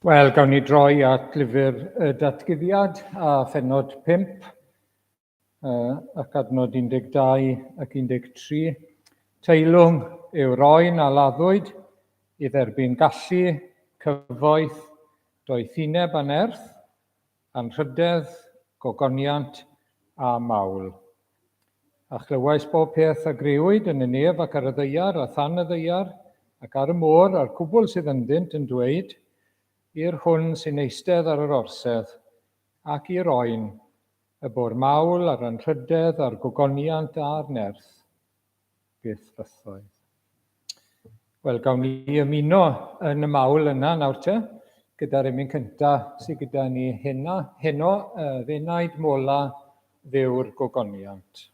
Wel, gawn ni droi at lyfr y datguddiad a phenod 5 ac adnod 12 ac 13. Teilwng yw'r oen a laddwyd i dderbyn gallu, cyfoeth, doethineb a nerth, anrhydedd, gogoniant a mawl. A chlywais bob peth a grëwyd yn y nef ac ar y ddaear a than y ddaear, ac ar y môr a'r cwbl sydd ynddynt, yn dweud, I'r hwn sy'n eistedd ar yr orsedd, ac i'r oen, y bo'r mawl a'r anrhydedd a'r gogoniant a'r nerth, byth bythoedd. Wel, gawn ni ymuno yn y mawl yna nawr te, gyda'r emyn cynta sydd gyda ni hena, heno, uh, Fenaid Mola Dduw'r Gogoniant.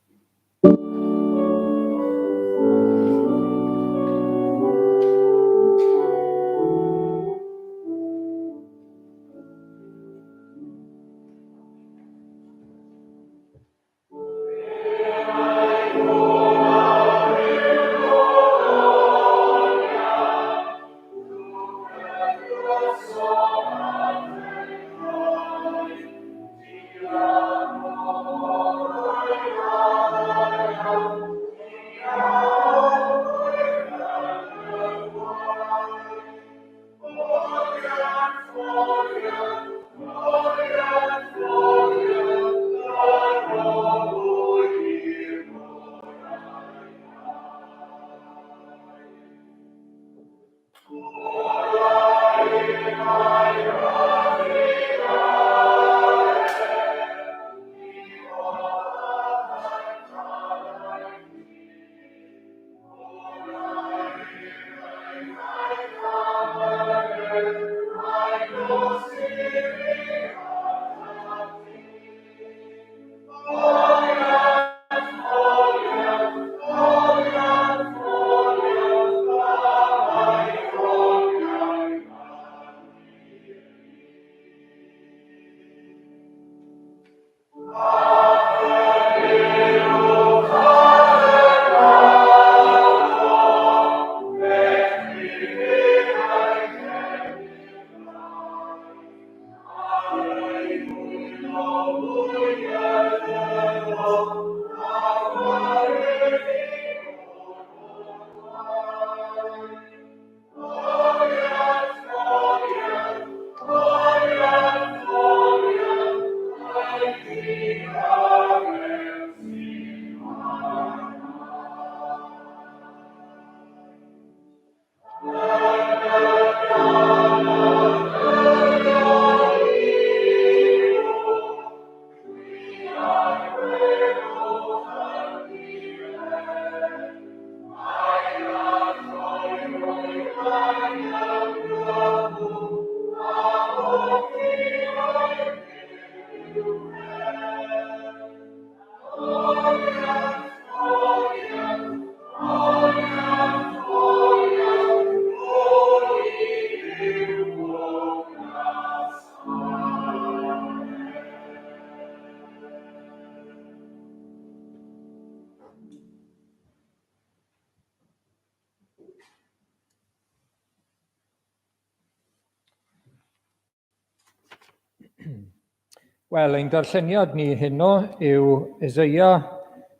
Wel, ein darlleniad ni heno yw Eseia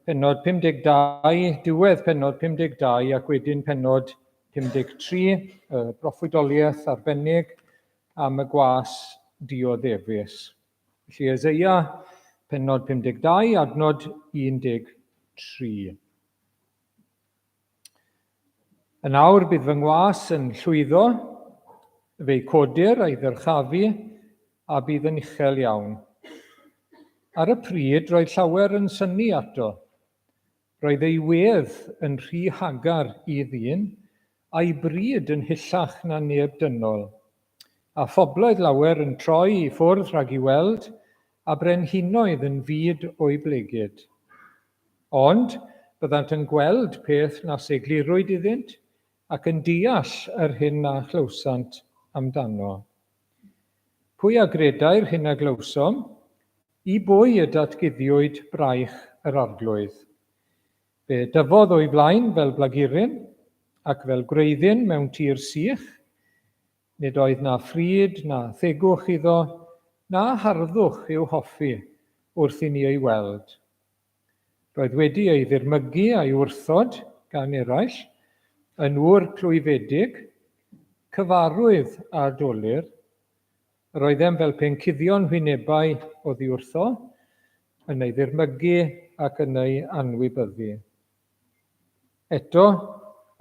pennod 52, diwedd pennod 52 ac wedyn pennod 53, y broffwydoliaeth arbennig am y gwas dioddefus. Felly Eseia pennod 52, adnod 13. Yn awr bydd fy ngwas yn llwyddo, fe'i codir a'i ddyrchafu, a bydd yn uchel iawn. Ar y pryd roedd llawer yn synnu ato. Roedd ei wedd yn rhy hagar i ddyn, a'i bryd yn hyllach na neb dynol. A phobloedd lawer yn troi i ffwrdd rhag i weld, a brenhinoedd yn fud o'i blegid. Ond byddant yn gweld peth nas eglurwyd iddynt, ac yn deall yr hyn na chlywsant amdano. Pwy a gredai'r hyn a glywsom? I bwy y datguddiwyd braich yr Arglwydd? Fe dyfodd o'i flaen fel blaguryn, ac fel gwreiddyn mewn tir sych. Nid oedd na fryd na thegwch iddo, na harddwch i'w hoffi wrth i ni ei weld. Roedd wedi ei ddirmygu a'i wrthod gan eraill, yn ŵr clwyfedig, cyfarwydd â dolur. Yr oeddem fel pe'n cuddio'n hwynebau oddi wrtho, yn ei ddirmygu ac yn ei anwybyddu. Eto,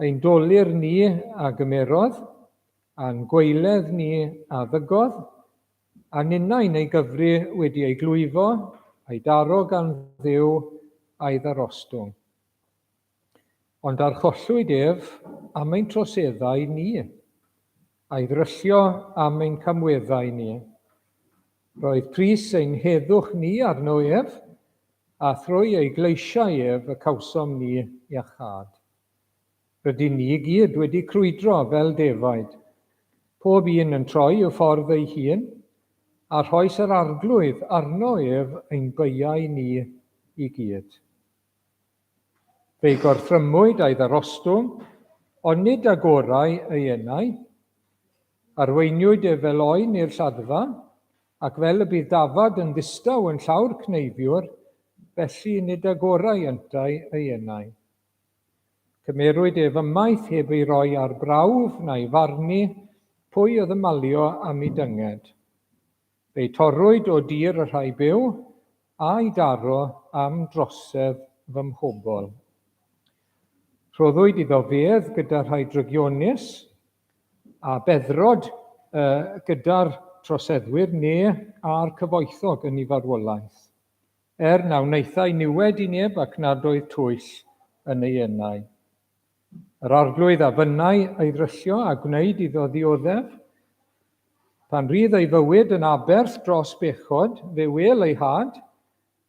ein dolur ni a gymerodd, a'n gwaeledd ni a ddygodd, a ninnau'n ei gyfri wedi ei glwyfo, a'i daro gan Dduw, a'i ddarostwng. Ond archollwyd ef am ein troseddau ni, a'i ddryllio am ein camweddau ni. Roedd pris ein heddwch ni arno ef, a thrwy ei gleisiau ef y cawsom ni iachâd. Rydyn ni i gyd wedi crwydro fel defaid, pob un yn troi i'w ffordd ei hun, a rhoes yr Arglwydd arno ef ein beiau ni i gyd. Fe'i gorthrymwyd a'i ddarostwng, ond nid agorau ei enau. Arweiniwyd ef fel oen i'r lladdfa, ac fel y bydd dafad yn ddistaw yn llaw'r cneifiwr, felly nid agorau yntau ei enau. Cymerwyd ef ymaith heb ei roi ar brawf na'i farnu pwy oedd yn malio am ei dynged. Fe'i torrwyd o dir y rhai byw, a'i daro am drosedd fy mhobl. Rhoddwyd iddo fedd gyda rhai drygionus, a beddrod gyda'r troseddwyr neu â'r cyfoethog yn ei farwolaeth. Er na wnaethai niwed i neb ac nad oedd twyll yn ei enau. Yr Arglwydd a fynnai ei ddryllio a gwneud iddo ddioddef. Pan rydd ei fywyd yn aberth dros bechod, fe wel ei had,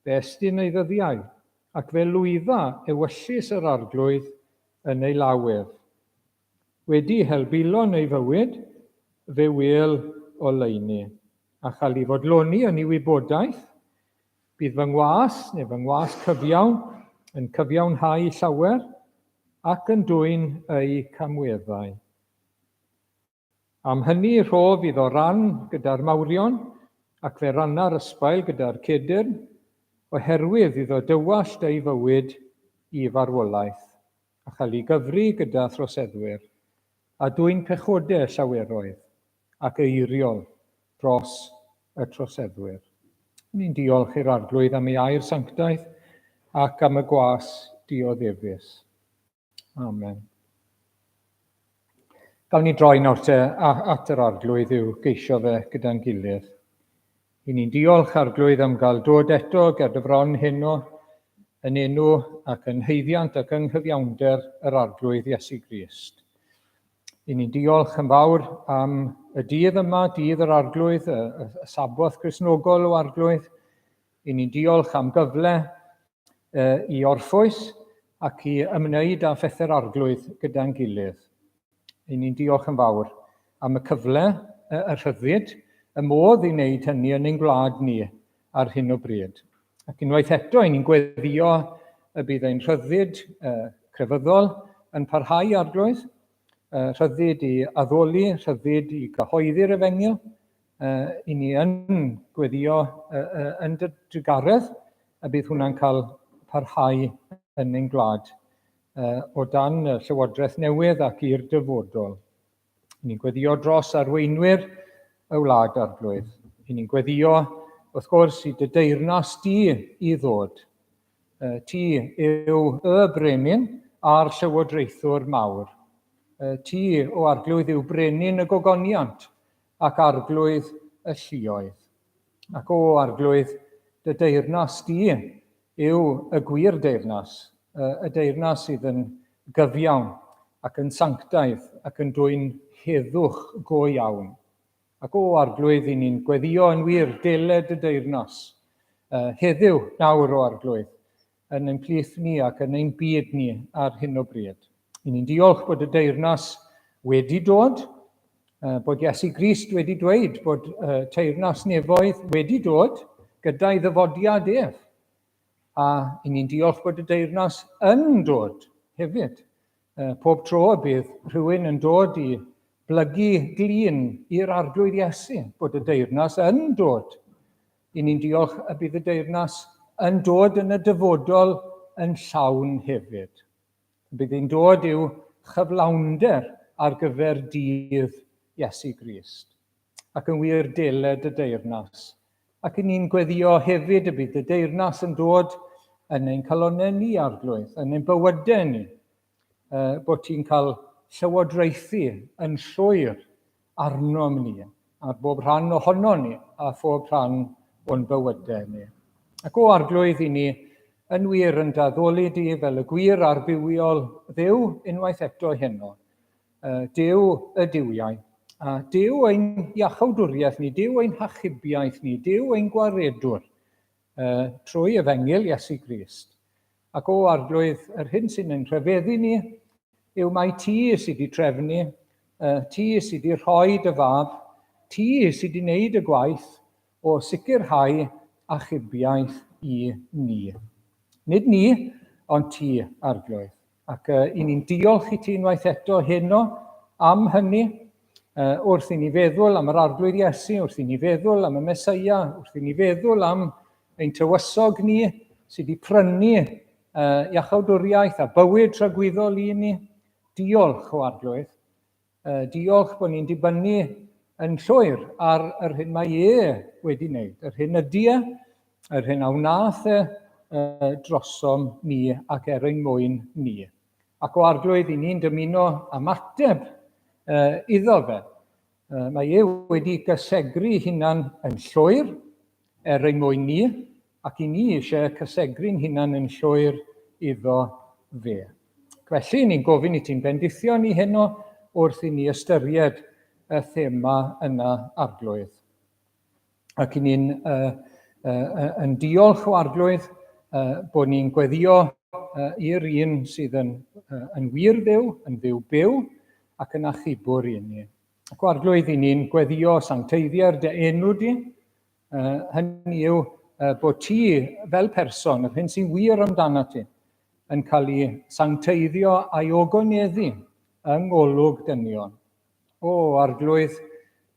fe estyn ei ddyddiau, ac fe lwydda ewyllys yr Arglwydd yn ei law ef. Wedi helbulon ei fywyd, fe wel oleuni, a chael ei fodloni yn ei wybodaeth. Bydd fy ngwas, neu fy ngwas cyfiawn, yn cyfiawnhau llawer, ac yn dwyn eu camweddau. Am hynny rhof iddo ran gyda'r mawrion, ac fe ranna'r ysbail gyda'r cedyrn, oherwydd iddo dywallt ei fywyd i farwolaeth, a chael ei gyfri gyda throseddwyr, a dwyn pechodau llaweroedd, ac eiriol dros y troseddwyr. Ni'n diolch i'r Arglwydd am ei air sanctaidd ac am y gwas dioddefus. Amen. Gawn ni droi nawr te at yr Arglwydd i'w geisio fe gyda'n gilydd. I ni'n diolch, Arglwydd, am gael dod eto ger dy fron heno yn enw ac yn haeddiant ac yng nghyfiawnder yr Arglwydd Iesu Grist. I ni'n diolch yn fawr am y dydd yma, dydd yr Arglwydd, y, y, y Saboth Gristnogol o Arglwydd. I ni'n diolch am gyfle i orffwys ac i ymwneud â phethau'r Arglwydd gyda'n gilydd. I ni'n diolch yn fawr am y cyfle, y rhyddid, y modd i wneud hynny yn ein gwlad ni ar hyn o bryd. Ac unwaith eto, i ni'n gweddio y bydd ein rhyddid crefyddol yn parhau, Arglwydd, rhyddid i addoli, rhyddid i gyhoeddi'r efengyl, i ni yn gweddio yn dy drugaredd y bydd hwnna'n cael parhau yn ein gwlad o dan y llywodraeth newydd ac i'r dyfodol. I ni'n gweddio dros arweinwyr y wlad arglwydd. I ni'n gweddio, wrth gwrs, i dy deyrnas di i ddod. Ti yw y brenin a'r llywodraethwr mawr. Ti, o arglwydd, yw brenin y gogoniant ac arglwydd y lluoedd. Ac o arglwydd, dy deyrnas di yw y gwir deyrnas, y deyrnas sydd yn gyfiawn ac yn sanctaidd ac yn dwyn heddwch go iawn. Ac o arglwydd, i ni'n gweddio yn wir, deled y deyrnas. Heddiw, nawr o arglwydd, yn ein plith ni ac yn ein byd ni ar hyn o bryd. I ni'n diolch bod y deyrnas wedi dod, bod Iesu Grist wedi dweud bod teyrnas nefoedd wedi dod gyda'i ddyfodiad ef. A i ni'n diolch bod y deyrnas yn dod hefyd. Pob tro y bydd rhywun yn dod i blygu glin i'r Arglwydd Iesu bod y deyrnas yn dod. I ni'n diolch y bydd y deyrnas yn dod yn y dyfodol yn llawn hefyd. Bydd hi'n dod i'w chyflawnder ar gyfer dydd Iesu Grist, ac yn wir deled y deyrnas. Ac i ni'n gweddio hefyd y bydd y deyrnas yn dod yn ein calonnau ni, Arglwydd, yn ein bywydau ni, bod ti'n cael llywodraethu yn llwyr arnom ni, ar bob rhan ohono ni, a phob rhan o'n bywydau ni. Ac o Arglwydd i ni yn wir yn d'addoli di fel y gwir a'r bywiol Dduw unwaith eto heno. Duw y duwiau, a Duw ein iachawdwriaeth ni, Duw ein hachubiaeth ni, Duw ein gwaredwr, trwy efengyl Iesu Grist. Ac o Arglwydd, yr hyn sy'n ein rhyfeddu ni yw mai ti sydd wedi trefnu, ti sydd wedi rhoi dy fab, ti sydd wedi wneud y gwaith o sicrhau achubiaeth i ni. Nid ni, ond ti, Arglwydd. Ac i ni'n diolch i ti unwaith eto heno am hynny, wrth i ni feddwl am yr Arglwydd Iesu, wrth i ni feddwl am y Mesoea, wrth i ni feddwl am ein tywysog ni sydd wedi prynu iachawdwriaeth a bywyd tragwyddol i ni. Diolch o Arglwydd. Diolch bod ni'n dibynnu yn llwyr ar yr hyn mae e wedi wneud, yr hyn ydy e, yr hyn a wnaeth e drosom ni ac er ein mwyn ni. Ac o Arglwydd, i ni'n dymuno ymateb iddo fe. Mae e wedi gysegru hunan yn llwyr er ein mwyn ni, ac i ni eisiau cysegru'n hunan yn llwyr iddo fe. Felly, ni'n gofyn i ti'n bendithio ni heno wrth i ni ystyried y thema yna, Arglwydd. Ac i ni'n uh, uh, yn diolch o Arglwydd uh, bod ni'n gweddio uh, i'r un sydd yn, uh, yn wir ddew, yn ddiw byw, ac yn achubwr i ni. Ac o Arglwydd, i ni'n gweddio sancteiddiau'r dy enw di, Hynny yw bod ti fel person, yr hyn sy'n wir amdano ti, yn cael ei sancteiddio a'i ogoneddu yng ngolwg dynion. O, Arglwydd,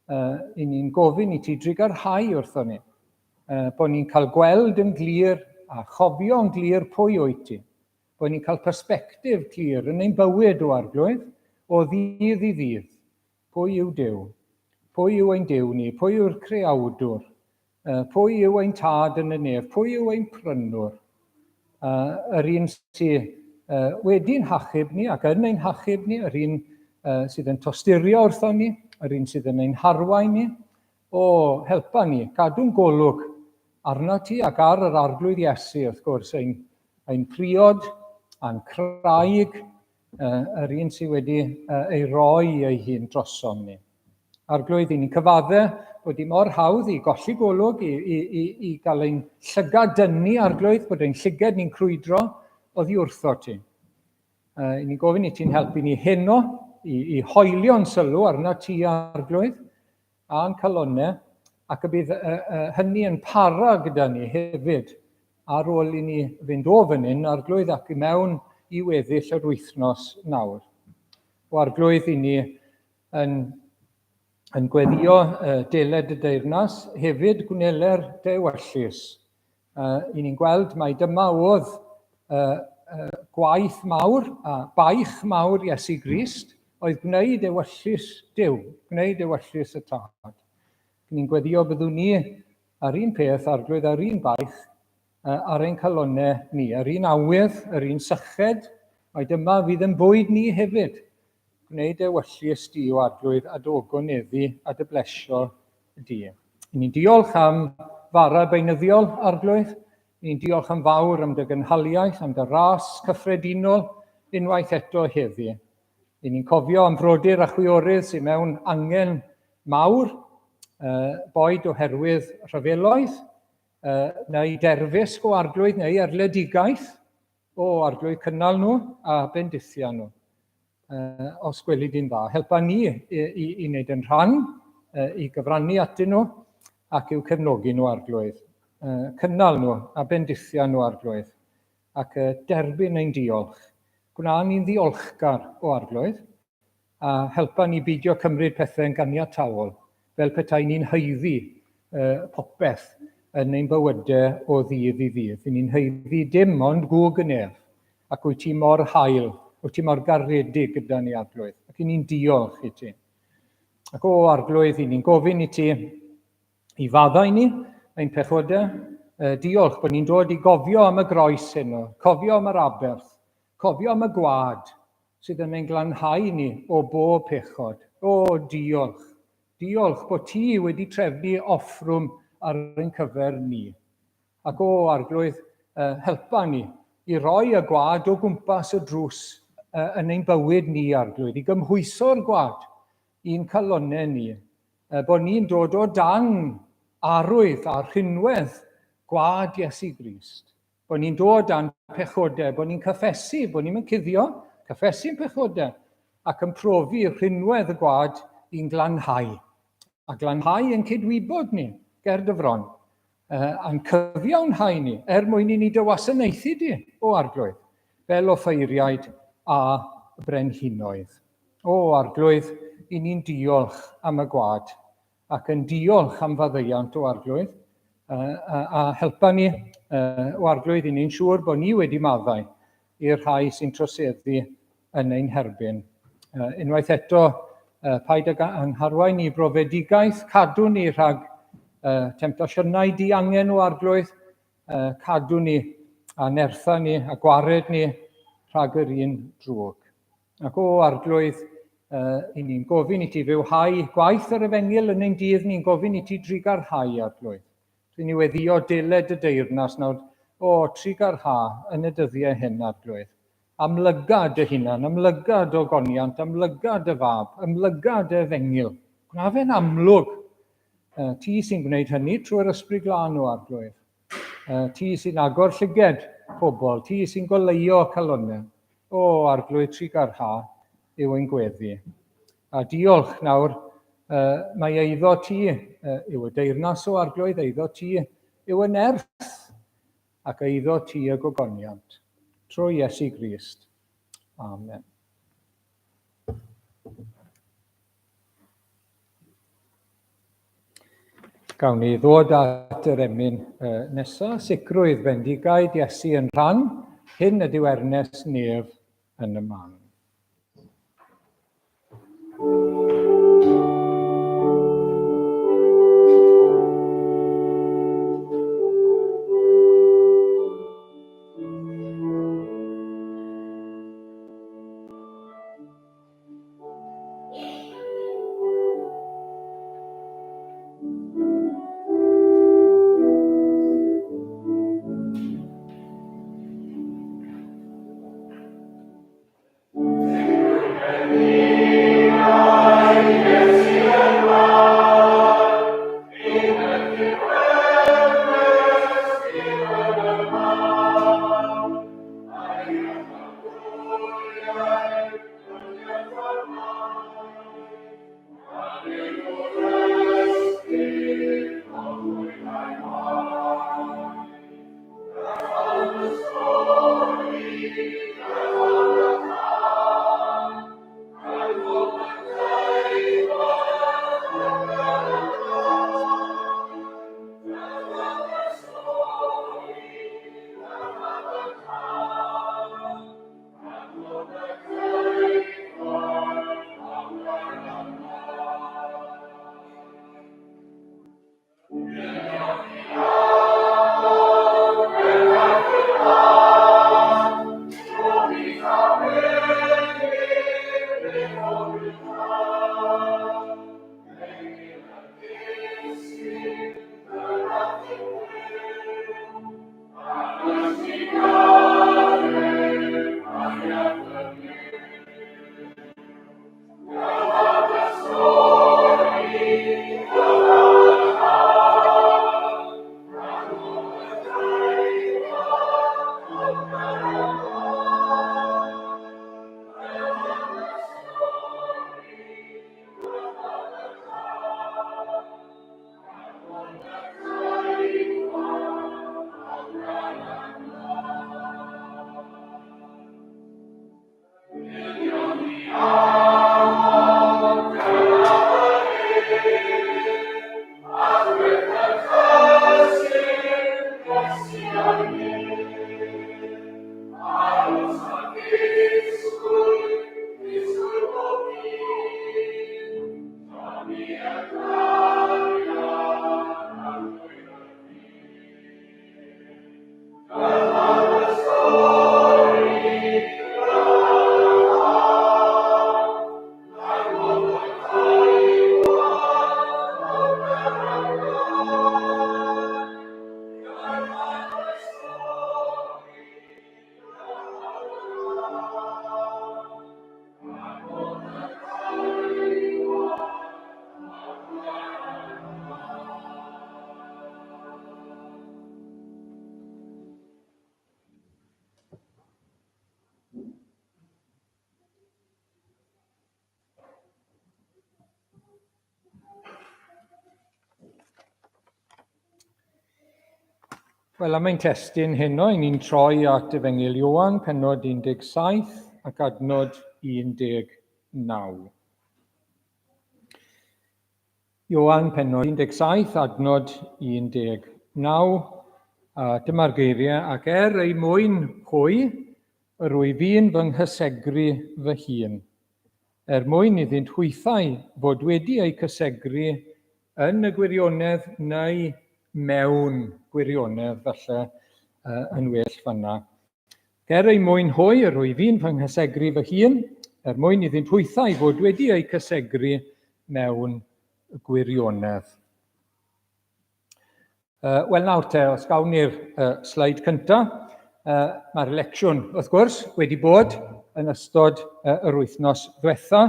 uh, i ni'n gofyn i ti drugarhau wrtho ni, uh, bod ni'n cael gweld yn glir a chofio'n glir pwy wyt ti, bod ni'n cael persbectif clir yn ein bywyd o Arglwydd, o ddydd i ddydd, Pwy yw Duw? Pwy yw ein Duw ni? Pwy yw'r Creawdwr? Pwy yw ein Tad yn y nef? Pwy yw ein Prynwr? Yr un sydd wedi'n hachub ni ac yn ein hachub ni, yr un sydd yn tosturio wrthon ni, yr un sydd yn ein harwain ni. O, helpa ni, cadw'n golwg arna ti ac ar yr Arglwydd Iesu, wrth gwrs, ein, ein priod a'n craig, yr un sydd wedi ei roi ei hun drosom ni. Arglwydd, i ni'n cyfadde bod hi mor hawdd i golli golwg, i, i, i, i gael ein llygad dynnu, Arglwydd, bod ein llyged ni'n crwydro oddi wrtho ti. I ni'n gofyn i ti'n helpu ni heno, i, i hoelio'n sylw arna ti, Arglwydd, a'n calonnau, ac y bydd hynny yn para gyda ni hefyd ar ôl i ni fynd o fan hyn, Arglwydd, ac i mewn i weddill yr wythnos nawr. O Arglwydd, i ni yn, yn gweddio deled y deyrnas, hefyd gwneler dy ewyllys. I ni'n gweld mai dyma oedd gwaith mawr a baich mawr Iesu Grist oedd gwneud ewyllys Duw, gwneud ewyllys y Tad. Ni'n gweddio byddwn ni ar un peth, Arglwydd, ar un baich, ar ein calonnau ni, ar un awydd, yr un syched, mai dyma fydd yn bwyd ni hefyd. Gwneud ewyllys di o Arglwydd a dy ogoneddu a dy blesio di. I ni'n diolch am fara beunyddiol, Arglwydd. I ni'n diolch yn fawr am dy gynhaliaeth, am dy ras cyffredinol unwaith eto heddi. I ni'n cofio am frodyr a chwiorydd sydd mewn angen mawr, boed oherwydd rhyfeloedd, neu derfysg o Arglwydd, neu erledigaeth o Arglwydd, cynnal nhw a bendithia nhw. Os gweli di'n dda. Helpa ni i, i, i wneud yn rhan, i gyfrannu atyn nhw ac i'w cefnogi nhw, Arglwydd. Cynnal nhw a bendithia nhw, Arglwydd, ac derbyn ein diolch. Gwna ni'n ddiolchgar o Arglwydd, A helpa ni beidio cymryd pethau yn ganiataol, fel petai ni'n haeddu popeth yn ein bywydau o ddydd i ddydd. Y'n ni'n haeddu dim ond gwg y nef, ac wyt ti mor hael, wyt ti mor garedig gyda ni, Arglwydd, ac y'n ni'n diolch i ti. Ac o, Arglwydd, y'n ni'n gofyn i ti i faddau ni ein pechodau. Diolch bod ni'n dod i gofio am y groes heno, cofio am yr aberth, cofio am y gwad sydd yn ein glanhau ni o bob pechod. O, diolch. Diolch bod ti wedi trefnu offrwm ar ein cyfer ni. Ac o, Arglwydd, helpa ni i roi y gwad o gwmpas y drws yn ein bywyd ni, Arglwydd, i gymhwyso'r gwad i'n calonnau ni, bod ni'n dod o dan arwydd a rhinwedd gwad Iesu Grist. Bod ni'n dod â'n pechodau, bod ni'n cyffesu, bod ni'n cuddio, cyffesu'n pechodau, ac yn profi rhinwedd y gwad i'n glanhau. A glanhau yn cydwybod ni, ger dy fron, a'n cyfiawnhau ni, er mwyn i ni dy wasanaethu di, o Arglwydd, fel offeiriaid a brenhinoedd. O Arglwydd, i ni'n diolch am y gwad, ac yn diolch am faddeuant, o Arglwydd, a, a helpa ni, o Arglwydd, i ni'n siŵr bod ni wedi maddau i'r rhai sy'n troseddu yn ein herbyn. Unwaith eto, paid ag angharwain ni brofedigaeth, cadw ni rhag temtasiynau diangen o Arglwydd, cadw ni a nertha ni a gwared ni rhag yr un drwg. Ac o Arglwydd, i ni'n gofyn i ti fywhau gwaith yr efengyl yn ein dydd, ni'n gofyn i ti drugarhau, Arglwydd. Dwi'n ni weddio deled y deyrnas nawr, o, trugarha yn y dyddiau hyn, Arglwydd. Amlyga dy hunan, amlyga dy ogoniant, amlyga dy fab, amlyga dy efengyl. Gwna fe'n amlwg. Ti sy'n gwneud hynny trwy'r Ysbryd Glân o Arglwydd. Ti sy'n agor llyged pobl, ti sy'n goleuo calonnau. O, Arglwydd trugarha yw ein gweddi. A diolch nawr, mae eiddo ti yw y deyrnas o Arglwydd, eiddo ti yw y nerth, ac eiddo ti y gogoniant. Trwy Iesu Grist. Amen. Gawn ni ddod at yr emyn nesaf, sicrwydd bendigaid Iesu yn rhan, hyn ydyw ernes nef yn y man. Wel, am ein testun heno, i ni'n troi at Efengyl Ioan, pennod 17 ac adnod 19. Ioan, pennod 17, adnod 19. A dyma'r geiriau, ac er ei mwyn hwy, yr wyf fi'n fy nghysegru fy hun, er mwyn iddynt hwythau fod wedi eu cysegru yn y gwirionedd neu mewn gwirionedd falle yn well fanna. Er ei mwyn hwy, yr wyf fi'n fy nghysegru fy hun, er mwyn iddynt hwythau fod wedi eu cysegru mewn gwirionedd. Wel nawr te, os gawn ni'r sleid cynta, mae'r election, wrth gwrs, wedi bod yn ystod yr wythnos ddwetha.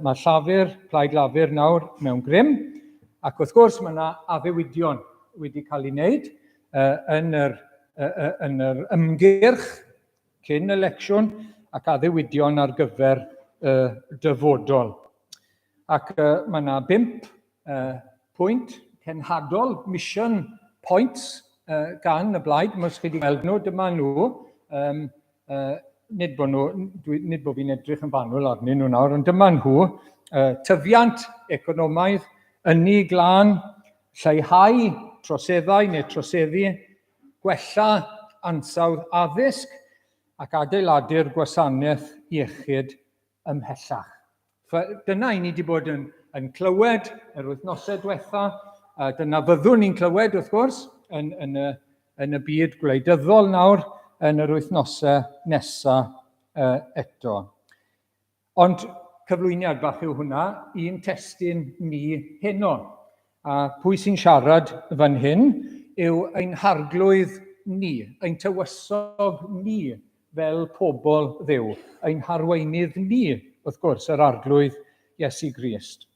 Mae Llafur, Plaid Lafur nawr mewn grym, ac wrth gwrs mae yna addewidion wedi cael ei wneud yn, yr, yn yr ymgyrch cyn election ac addewidion ar gyfer y dyfodol. Ac mae yna bump pwynt cenhadol, mission points, gan y blaid. Os chi wedi gweld nhw, dyma nhw. Um, nid bod nhw, dwi, nid bod fi'n edrych yn fanwl arnyn nhw nawr, ond dyma nhw. Tyfiant economaidd, ynni glân, lleihau troseddau neu troseddu, gwella ansawdd addysg ac adeiladu'r gwasanaeth iechyd ymhellach. Dyna i ni wedi bod yn, yn clywed yr wythnosau diwetha, a dyna fyddwn ni'n clywed, wrth gwrs, yn, yn, y, yn y byd gwleidyddol nawr yn yr wythnosau nesaf eto. Ond cyflwyniad bach yw hwnna i'n testun ni heno. A pwy sy'n siarad fan hyn yw ein harglwydd ni, ein tywysog ni fel pobl Dduw, ein harweinydd ni, wrth gwrs, yr arglwydd Iesu Grist.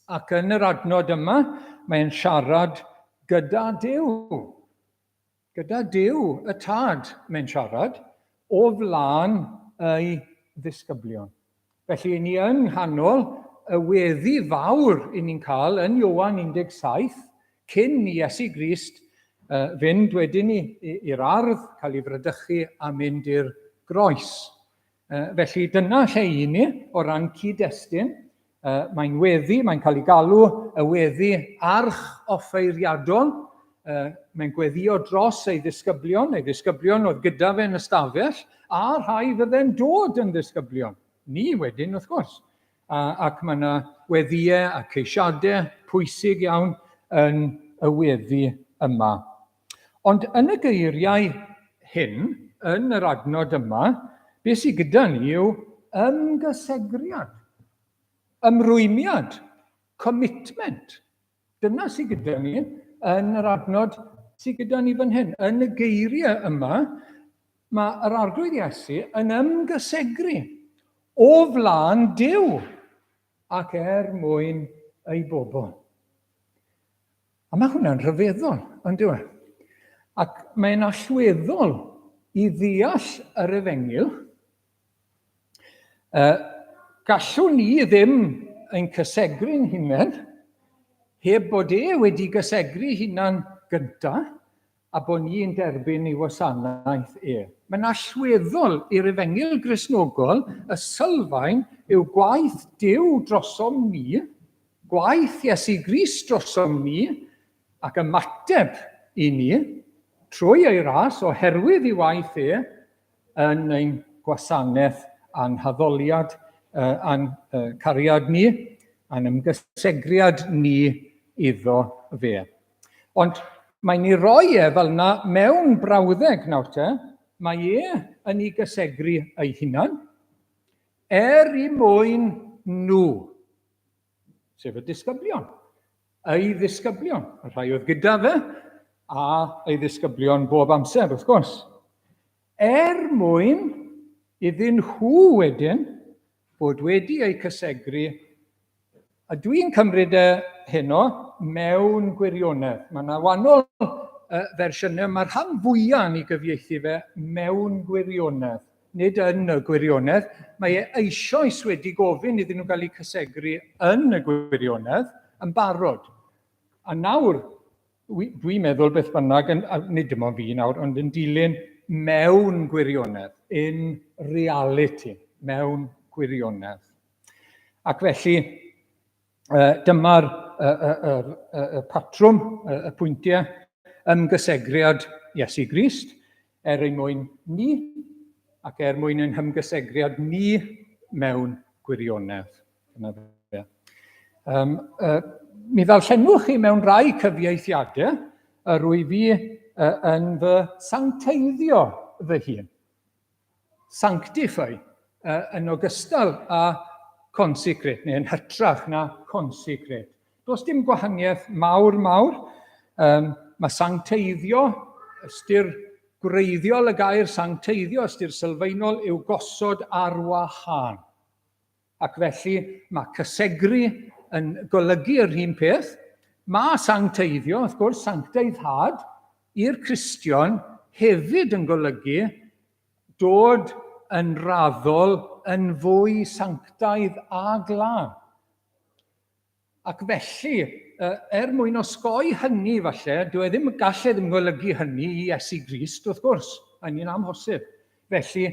Ac yn yr adnod yma, mae'n siarad gyda Duw. Gyda Duw y Tad, mae'n siarad, o flaen ei ddisgyblion. Felly, ni yng nghanol y weddi fawr i ni'n cael yn Ioan 17, cyn i Iesu Grist fynd wedyn i'r ardd, cael ei fradychu a mynd i'r groes. Felly dyna lle i ni o ran cyd-destun. Mae'n weddi, mae'n cael ei galw y weddi arch offeiriadol. Mae'n gweddio dros ei ddisgyblion, ei ddisgyblion oedd gyda fe yn y stafell, a rhai fydde'n dod yn ddisgyblion. Ni wedyn, wrth gwrs. Ac mae yna weddïau a ceisiadau pwysig iawn yn y weddi yma. Ond yn y geiriau hyn, yn yr adnod yma, beth sydd gyda ni yw ymgysegriad, ymrwymiad, commitment. Dyna sydd gyda ni yn yr adnod sydd gyda ni fan hyn. Yn y geiriau yma, mae yr Arglwydd Iesu yn ymgysegru o flaen Duw ac er mwyn ei bobl. A mae hwnna'n rhyfeddol, ond dyw e? Ac mae'n allweddol i ddeall yr efengyl. Gallwn ni ddim ein cysegru'n hunain heb bod e wedi gysegru hunan gynta a bod ni'n derbyn ei wasanaeth e. Mae'n allweddol i'r efengyl Gristnogol, y sylfaen yw gwaith Duw drosom ni, gwaith Iesu Grist drosom ni, ac ymateb i ni trwy ei ras oherwydd ei waith e yn ein gwasanaeth a'n haddoliad, a'n cariad ni, a'n ymgysegriad ni iddo fe. Ond mae'n ei roi e fel yna mewn brawddeg nawr te, mae e yn ei gysegru ei hunan, er i mwyn nhw, sef y disgyblion, ei ddisgyblion, y rhai oedd gyda fe, a ei ddisgyblion bob amser, wrth gwrs. Er mwyn iddyn nhw wedyn fod wedi eu cysegru, a dwi'n cymryd e heno mewn gwirionedd. Mae yna wahanol fersiynau, mae'r rhan fwyaf yn ei gyfieithu fe mewn gwirionedd, nid yn y gwirionedd. Mae e eisoes wedi gofyn iddyn nhw gael eu cysegru yn y gwirionedd yn barod. A nawr, Dwi'n meddwl beth bynnag, yn, nid dim ond fi nawr, ond yn dilyn mewn gwirionedd, in reality, mewn gwirionedd. Ac felly, dyma'r y, y, y, y, y patrwm, y, y pwyntiau, ymgysegriad Iesu Grist, er ein mwyn ni, ac er mwyn ein hymgysegriad ni mewn gwirionedd. Dyna fe. Um, mi ddarllenwch chi mewn rhai cyfieithiadau, yr wyf fi yn fy sancteiddio fy hun. Sanctify, yn ogystal â consecrate, neu yn hytrach na consecrate. Does dim gwahaniaeth mawr mawr. Um, mae sancteiddio, ystyr gwreiddiol y gair sancteiddio, ystyr sylfaenol yw gosod ar wahân. Ac felly mae cysegru yn golygu yr un peth. Mae sancteiddio, wrth gwrs, sancteiddhad i'r Cristion hefyd yn golygu dod yn raddol yn fwy sanctaidd a glân. Ac felly, er mwyn osgoi hynny falle, dyw e ddim, gall e ddim golygu hynny i Iesu Grist, wrth gwrs, hynny'n amhosib. Felly,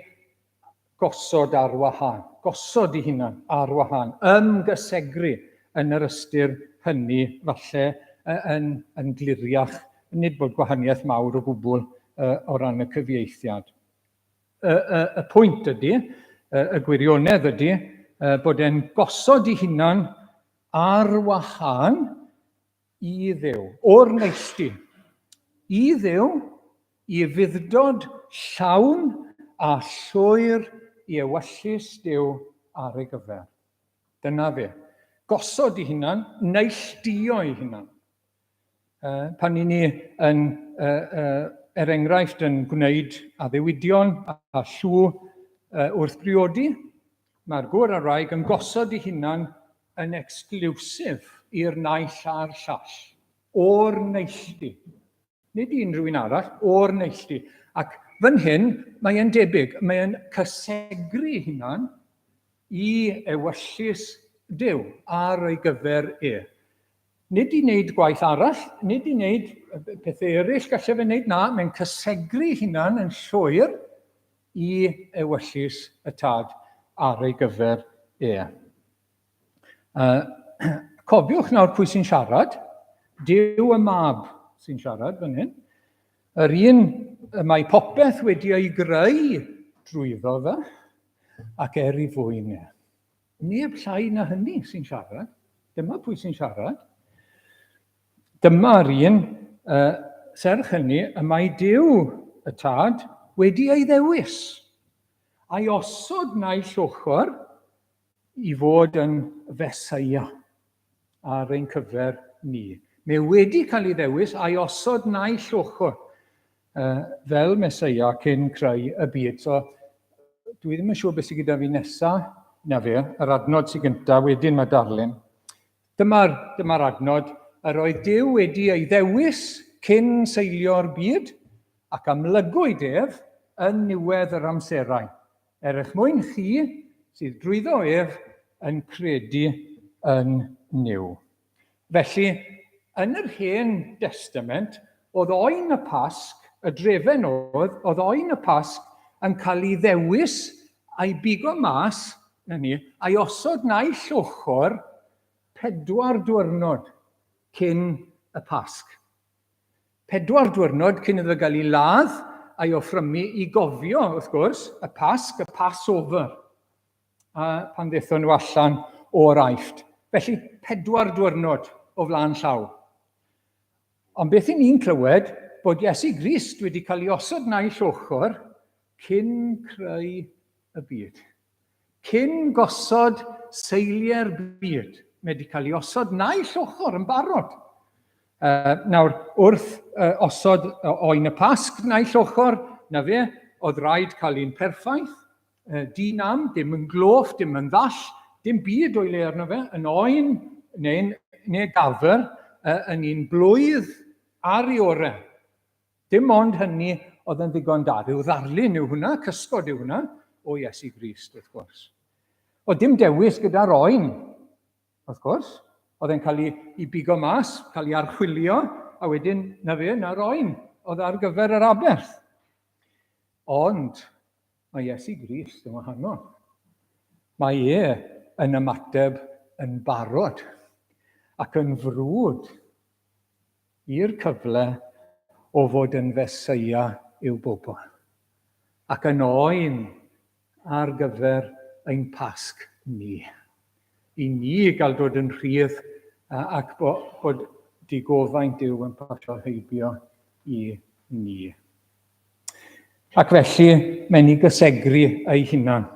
gosod ar wahân, gosod i hunan ar wahân, ymgysegru yn yr ystyr hynny falle yn, yn gliriach, nid bod gwahaniaeth mawr o gwbl o ran y cyfieithiad. Y, y, y pwynt ydy, y, y gwirionedd ydy, bod e'n gosod i hunan ar wahân i Dduw, o'r neilltu. I Dduw, i fuddod llawn a llwyr i ewyllys Duw ar ei gyfer. Dyna fe. Gosod i hunan, neilltuo i hunan. Pan i ni yn, er enghraifft, yn gwneud addewidion a llw wrth briodi, mae'r gŵr a'r wraig yn gosod ei hunan yn exclusive i'r naill a'r llall, o'r neilltu. Nid i unrhyw un arall, o'r neilltu. Ac fan hyn, mae e'n debyg, mae e'n cysegru ei hunan i ewyllys Duw ar ei gyfer e. Nid i wneud gwaith arall, nid i wneud pethau eraill gallai fe wneud, na, mae'n cysegru hunan yn llwyr i ewyllys y tad ar ei gyfer e. Cofiwch nawr pwy sy'n siarad. Duw y Mab sy'n siarad fan hyn. Yr un y mae popeth wedi ei greu drwyddo fe, ac er i fwyn e. Neb llai na hynny sy'n siarad. Dyma pwy sy'n siarad. Dyma'r un, uh, serch hynny, y mae Duw y Tad wedi ei ddewis, a'i osod naill ochr i fod yn Feseia ar ein cyfer ni. Mae wedi cael ei ddewis a'i osod naill ochr fel Meseia cyn creu y byd. So, dwi ddim yn siŵr beth sydd gyda fi nesa, na fe, yr adnod sydd gyntaf, wedyn mae darlun. Dyma'r dyma adnod, yr oedd Duw wedi ei ddewis cyn seilio'r byd, ac amlygwyd ef yn niwedd yr amserau. Er eich mwyn chi sydd drwyddo ef yn credu yn Nuw. Felly, yn yr Hen Destament, oedd oen y Pasg, y drefen oedd, oedd oen y Pasg yn cael ei ddewis a'i bigo mas, na ni, a'i osod naill ochr pedwar diwrnod cyn y Pasg. Pedwar diwrnod cyn iddo gael ei ladd a'i offrymu i gofio, wrth gwrs, y Pasg, y Passover. a pan ddethon nhw allan o'r Aifft. Felly, pedwar diwrnod o flaen llaw. Ond beth i ni'n clywed bod Iesu Grist wedi cael ei osod naill ochr cyn creu y byd. Cyn gosod seiliau'r byd. Mae wedi cael ei osod naill ochr yn barod. Nawr, wrth osod oen y Pasg naill ochr, na fe, oedd rhaid cael un perffaith, Di-nam, dim yn gloff, dim yn ddall, dim byd o'i le arno fe, yn oen neu, neu gafr, yn un blwydd ar ei orau. Dim ond hynny oedd yn ddigon da. Rhyw ddarlun yw hwnna, cysgod yw hwnna, o Iesu Grist, wrth gwrs. Oedd dim dewis gyda'r oen, Wrth gwrs, oedd e'n cael ei, ei bigo mas, cael ei archwilio, A wedyn, na fe, na'r oen oedd ar gyfer yr aberth. Ond mae Iesu Grist yn wahanol. Mae e yn ymateb yn barod ac yn frwd i'r cyfle o fod yn Feseia i'w bobl, ac yn oen ar gyfer ein Pasg ni. I ni gael dod yn rhydd ac bod digofaint Duw yn pasio heibio i ni. Ac felly, mae'n ei gysegru ei hunan.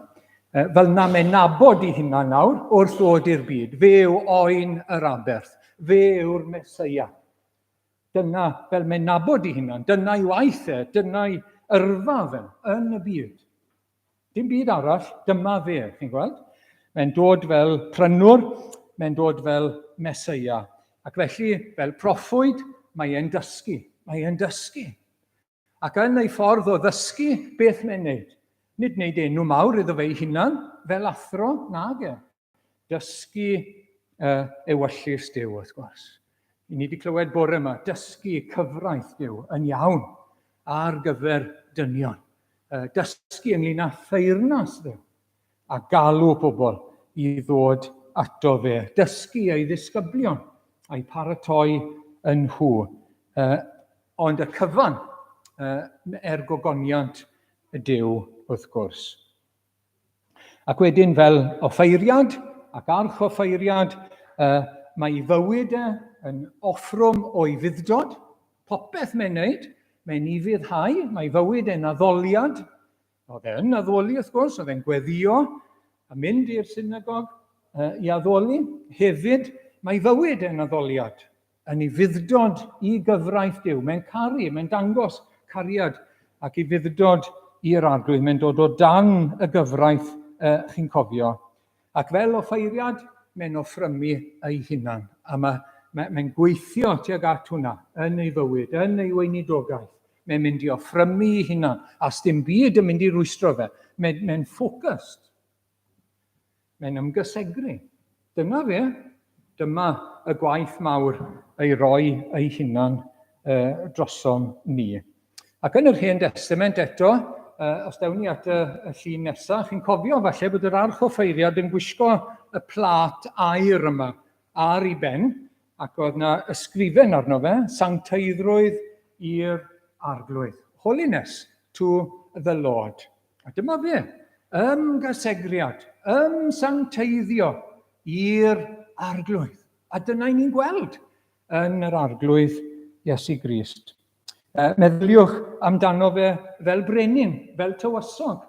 Fel na mae'n nabod ei hunan nawr wrth ddod i'r byd. Fe yw oen yr aberth. Fe yw'r Mesoea. Dyna fel mae'n nabod ei hunan. Dyna'i waith e. Dyna'i yrfa fe yn y byd. Dim byd arall, dyma fe, chi'n gweld? Mae'n dod fel prynwr, mae'n dod fel Mesoea. Ac felly, fel proffwyd, mae e'n dysgu. Mae e'n dysgu. Ac yn ei ffordd o ddysgu, beth mae'n neud? Nid wneud enw mawr iddo fe'i hunan, fel athro, nag e. Dysgu ewyllys Duw, wrth gwrs. I ni wedi clywed bore yma, dysgu cyfraith Duw yn iawn ar gyfer dynion. Dysgu ynglyn â theyrnas Dduw a galw pobl i ddod ato fe. Dysgu ei ddisgyblion a'i paratoi yn nhw. Ond y cyfan er gogoniant Duw, wrth gwrs. Ac wedyn fel offeiriad ac archoffeiriad, mae ei fywyd e yn offrwm o'i fuddod. Popeth mae'n wneud, mae'n ei fuddhau, mae ei fywyd e'n addoliad. Oedd e yn addoli, wrth gwrs, oedd e'n gweddio a mynd i'r synagog i addoli. Hefyd, mae ei fywyd e'n addoliad yn ufudd-dod i gyfraith Duw. Mae'n caru, mae'n dangos cariad ac ufudd-dod i'r arglwydd. Mae'n dod o dan y gyfraith, chi'n cofio. Ac fel offeiriad, mae'n offrymu ei hunan. A mae'n mae, mae gweithio tuag at hwnna yn ei fywyd, yn ei weinidogaeth. Mae'n mynd i offrymu ei hunan, a sdim byd yn mynd i rwystro fe. Mae'n mae focused. Mae'n ymgysegru. Dyna fe. Dyma y gwaith mawr ei roi ei hunan drosom ni. Ac yn yr Hen Destament eto, os dewn ni at y, y llun nesaf, chi'n cofio falle bod yr archoffeiriad yn gwisgo y plât aur yma ar ei ben, ac oedd yna ysgrifen arno fe, sancteiddrwydd i'r arglwydd. Holiness to the Lord. A dyma fe, ymgysegriad, ymsancteiddio i'r arglwydd. A dyna i ni'n gweld yn yr arglwydd Iesu Grist. Meddyliwch amdano fe fel brenin, fel tywysog,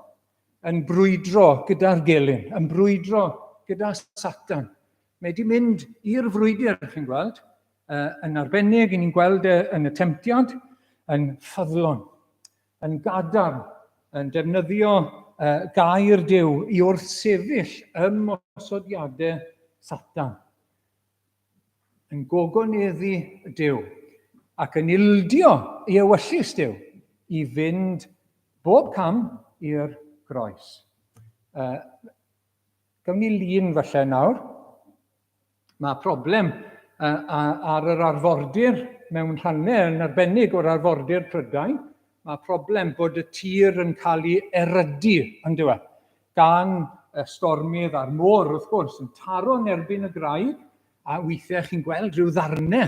yn brwydro gyda'r gelyn, yn brwydro gyda Satan. Mae wedi mynd i'r frwydr, chi'n gweld, yn arbennig, ni'n gweld e yn y temtiad, yn ffyddlon. yn gadarn, yn defnyddio gair Duw i wrthsefyll ymosodiadau Satan, yn gogoneddu Duw ac yn ildio i ewyllys Duw i fynd bob cam i'r groes. Gawn ni lun falle nawr. Mae problem ar yr arfordir mewn rhannau, yn arbennig o'r arfordir Prydain, mae problem bod y tir yn cael ei erydu, yn dyw e, gan y stormydd a'r môr, wrth gwrs, yn taro yn erbyn y graig, a weithiau chi'n gweld rhyw ddarnau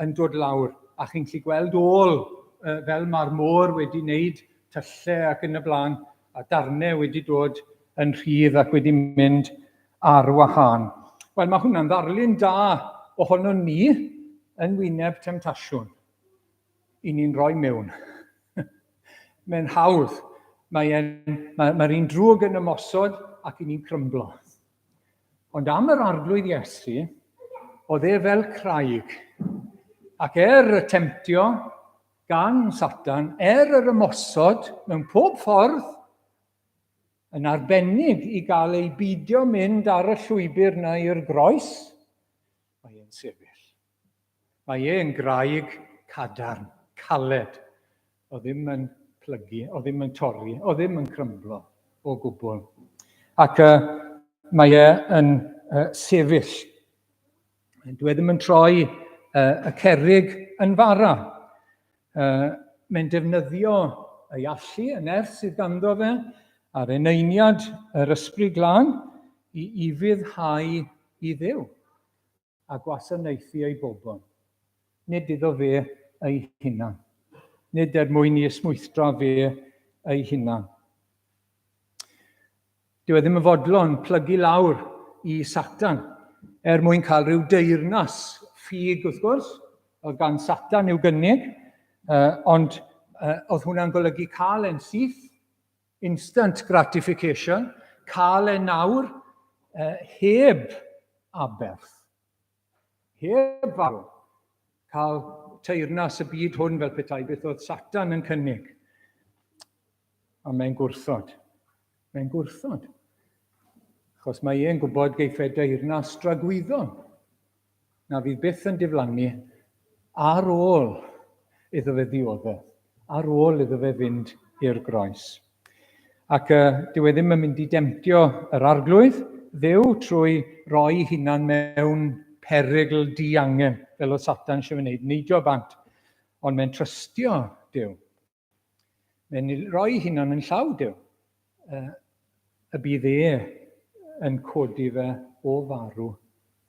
yn dod lawr, a chi'n gallu gweld ôl fel mae'r môr wedi wneud tyllau ac yn y blaen, a darnau wedi dod yn rhydd ac wedi mynd ar wahân. Wel, mae hwnna'n ddarlun da ohono ni yn wyneb temtasiwn. I ni'n rhoi mewn. Mae'n hawdd. Mae'r mae, mae un drwg yn ymosod ac i ni'n crymblo. Ond am yr arglwydd Iesu, oedd e fel craig. Ac er y temtio gan Satan, er yr ymosod mewn pob ffordd, Yn arbennig i gael ei beidio mynd ar y llwybr na i'r groes, mae e'n sefyll. Mae e'n graig cadarn, caled. O ddim yn plygu, o ddim yn torri, o ddim yn crymblo o gwbl. Ac mae e yn sefyll. Dwi e ddim yn troi y cerrig yn fara. Mae'n defnyddio ei allu, y nerth sydd ganddo fe, a'r eneiniad yr Ysbryd Glân i ufuddhau i Dduw a gwasanaethu ei bobl. Nid iddo fe ei hunan. Nid er mwyn i esmwythdra fe ei hunan. Dyw e ddim yn fodlon plygu lawr i Satan er mwyn cael rhyw deyrnas ffug, wrth gwrs, oedd gan Satan i'w gynnig, ond oedd hwnna'n golygu cael e'n syth, instant gratification, cael e nawr heb aberth. Heb farw. Cael teyrnas y byd hwn fel petai beth oedd Satan yn cynnig. A mae'n gwrthod. Mae'n gwrthod. Achos mae e'n gwybod geiff e deyrnas dragwyddol. Na fydd byth yn diflannu ar ôl iddo fe ddioddef, ar ôl iddo fe fynd i'r groes. Ac uh, dyw e ddim yn mynd i demtio yr arglwydd ddew trwy roi hunan mewn perygl diangen, fel oedd Satan eisiau wneud, neidio bant. Ond mae'n trystio Duw. Mae'n rhoi hunan yn llaw Duw. Uh, y bydd e yn codi fe o farw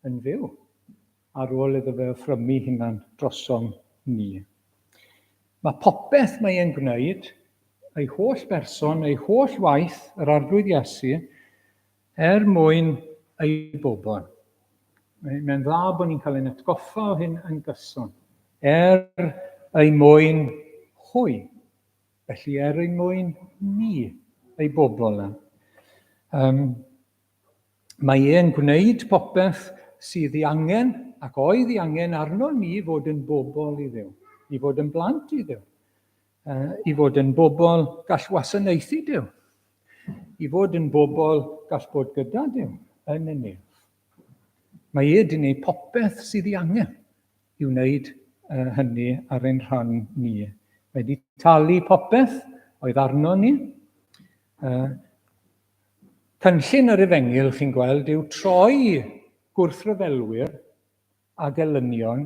yn fyw, ar ôl iddo fe offrymu hunan drosom ni. Mae popeth mae e'n gwneud, ei holl berson, ei holl waith, yr Arglwydd Iesu, er mwyn ei bobl. Mae'n dda bod ni'n cael ein atgoffa o hyn yn gyson. Er ei mwyn hwy. Felly er ei mwyn ni, ei bobl yna. Um, Mae e'n gwneud popeth sydd ei angen ac oedd ei angen arno ni fod yn bobl i Dduw, i fod yn blant i Dduw, i fod yn bobl gall wasanaethu Duw, i fod yn bobl gall bod gyda Duw yn y nef. Mae e wedi gwneud popeth sydd ei angen i wneud hynny ar ein rhan ni. Mae wedi talu popeth oedd arno ni. Cynllun yr Efengyl, chi'n gweld, yw troi gwrthryfelwyr a gelynion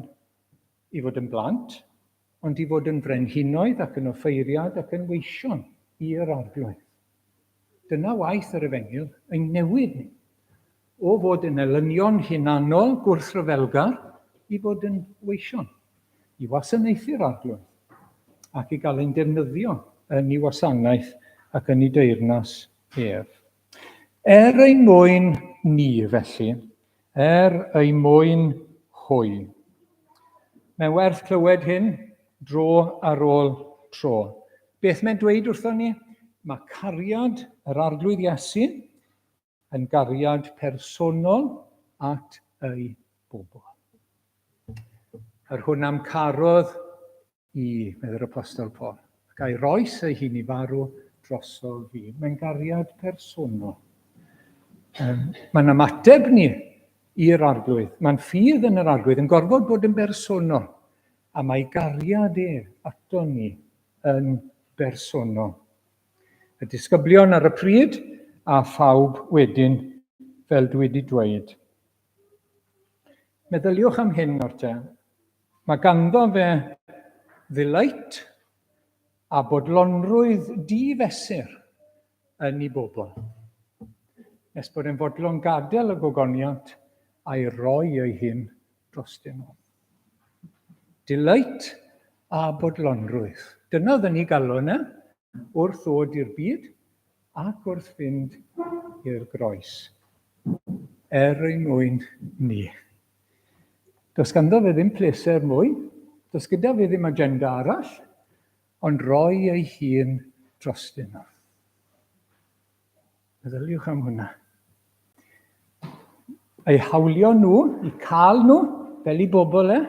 i fod yn blant, ond i fod yn frenhinoedd ac yn offeiriad ac yn weision i'r Arglwydd. Dyna waith yr Efengyl, ein newid ni. O fod yn elynion hunanol gwrthryfelgar i fod yn weision, i wasanaethu'r Arglwydd ac i gael ein defnyddio yn ei wasanaeth ac yn ei deyrnas ef. Er ein mwyn ni, felly, er ei mwyn hwy. Mae'n werth clywed hyn dro ar ôl tro. Beth mae'n dweud wrthon ni? Mae cariad yr Arglwydd Iesu yn gariad personol at ei bobl. Yr hwn am carodd i, meddai'r Apostol Paul, ac a'i roes ei hun i farw drosof fi. Mae'n gariad personol. Um, mae'n ymateb ni i'r arglwydd. Mae'n ffydd yn yr arglwydd yn gorfod bod yn bersonol. A mae gariad e ato ni yn bersonol. Y disgyblion ar y pryd a phawb wedyn, fel dwi wedi dweud. Meddyliwch am hyn nawr te. Mae ganddo fe ddelight a bodlonrwydd di-fesur yn ei bobl. Nes bod e'n fodlon gadael y gogoniant a'i roi ei hun drostyn nhw. Delight a bodlonrwydd. Dyna oedd yn ei galon e wrth ddod i'r byd ac wrth fynd i'r groes. Er ei mwyn ni. Does ganddo fe ddim pleser mwy, does gyda fe ddim agenda arall, ond roi ei hun drostyn nhw. Meddyliwch am hwnna. Ei hawlio nhw, i cael nhw, fel i bobl e,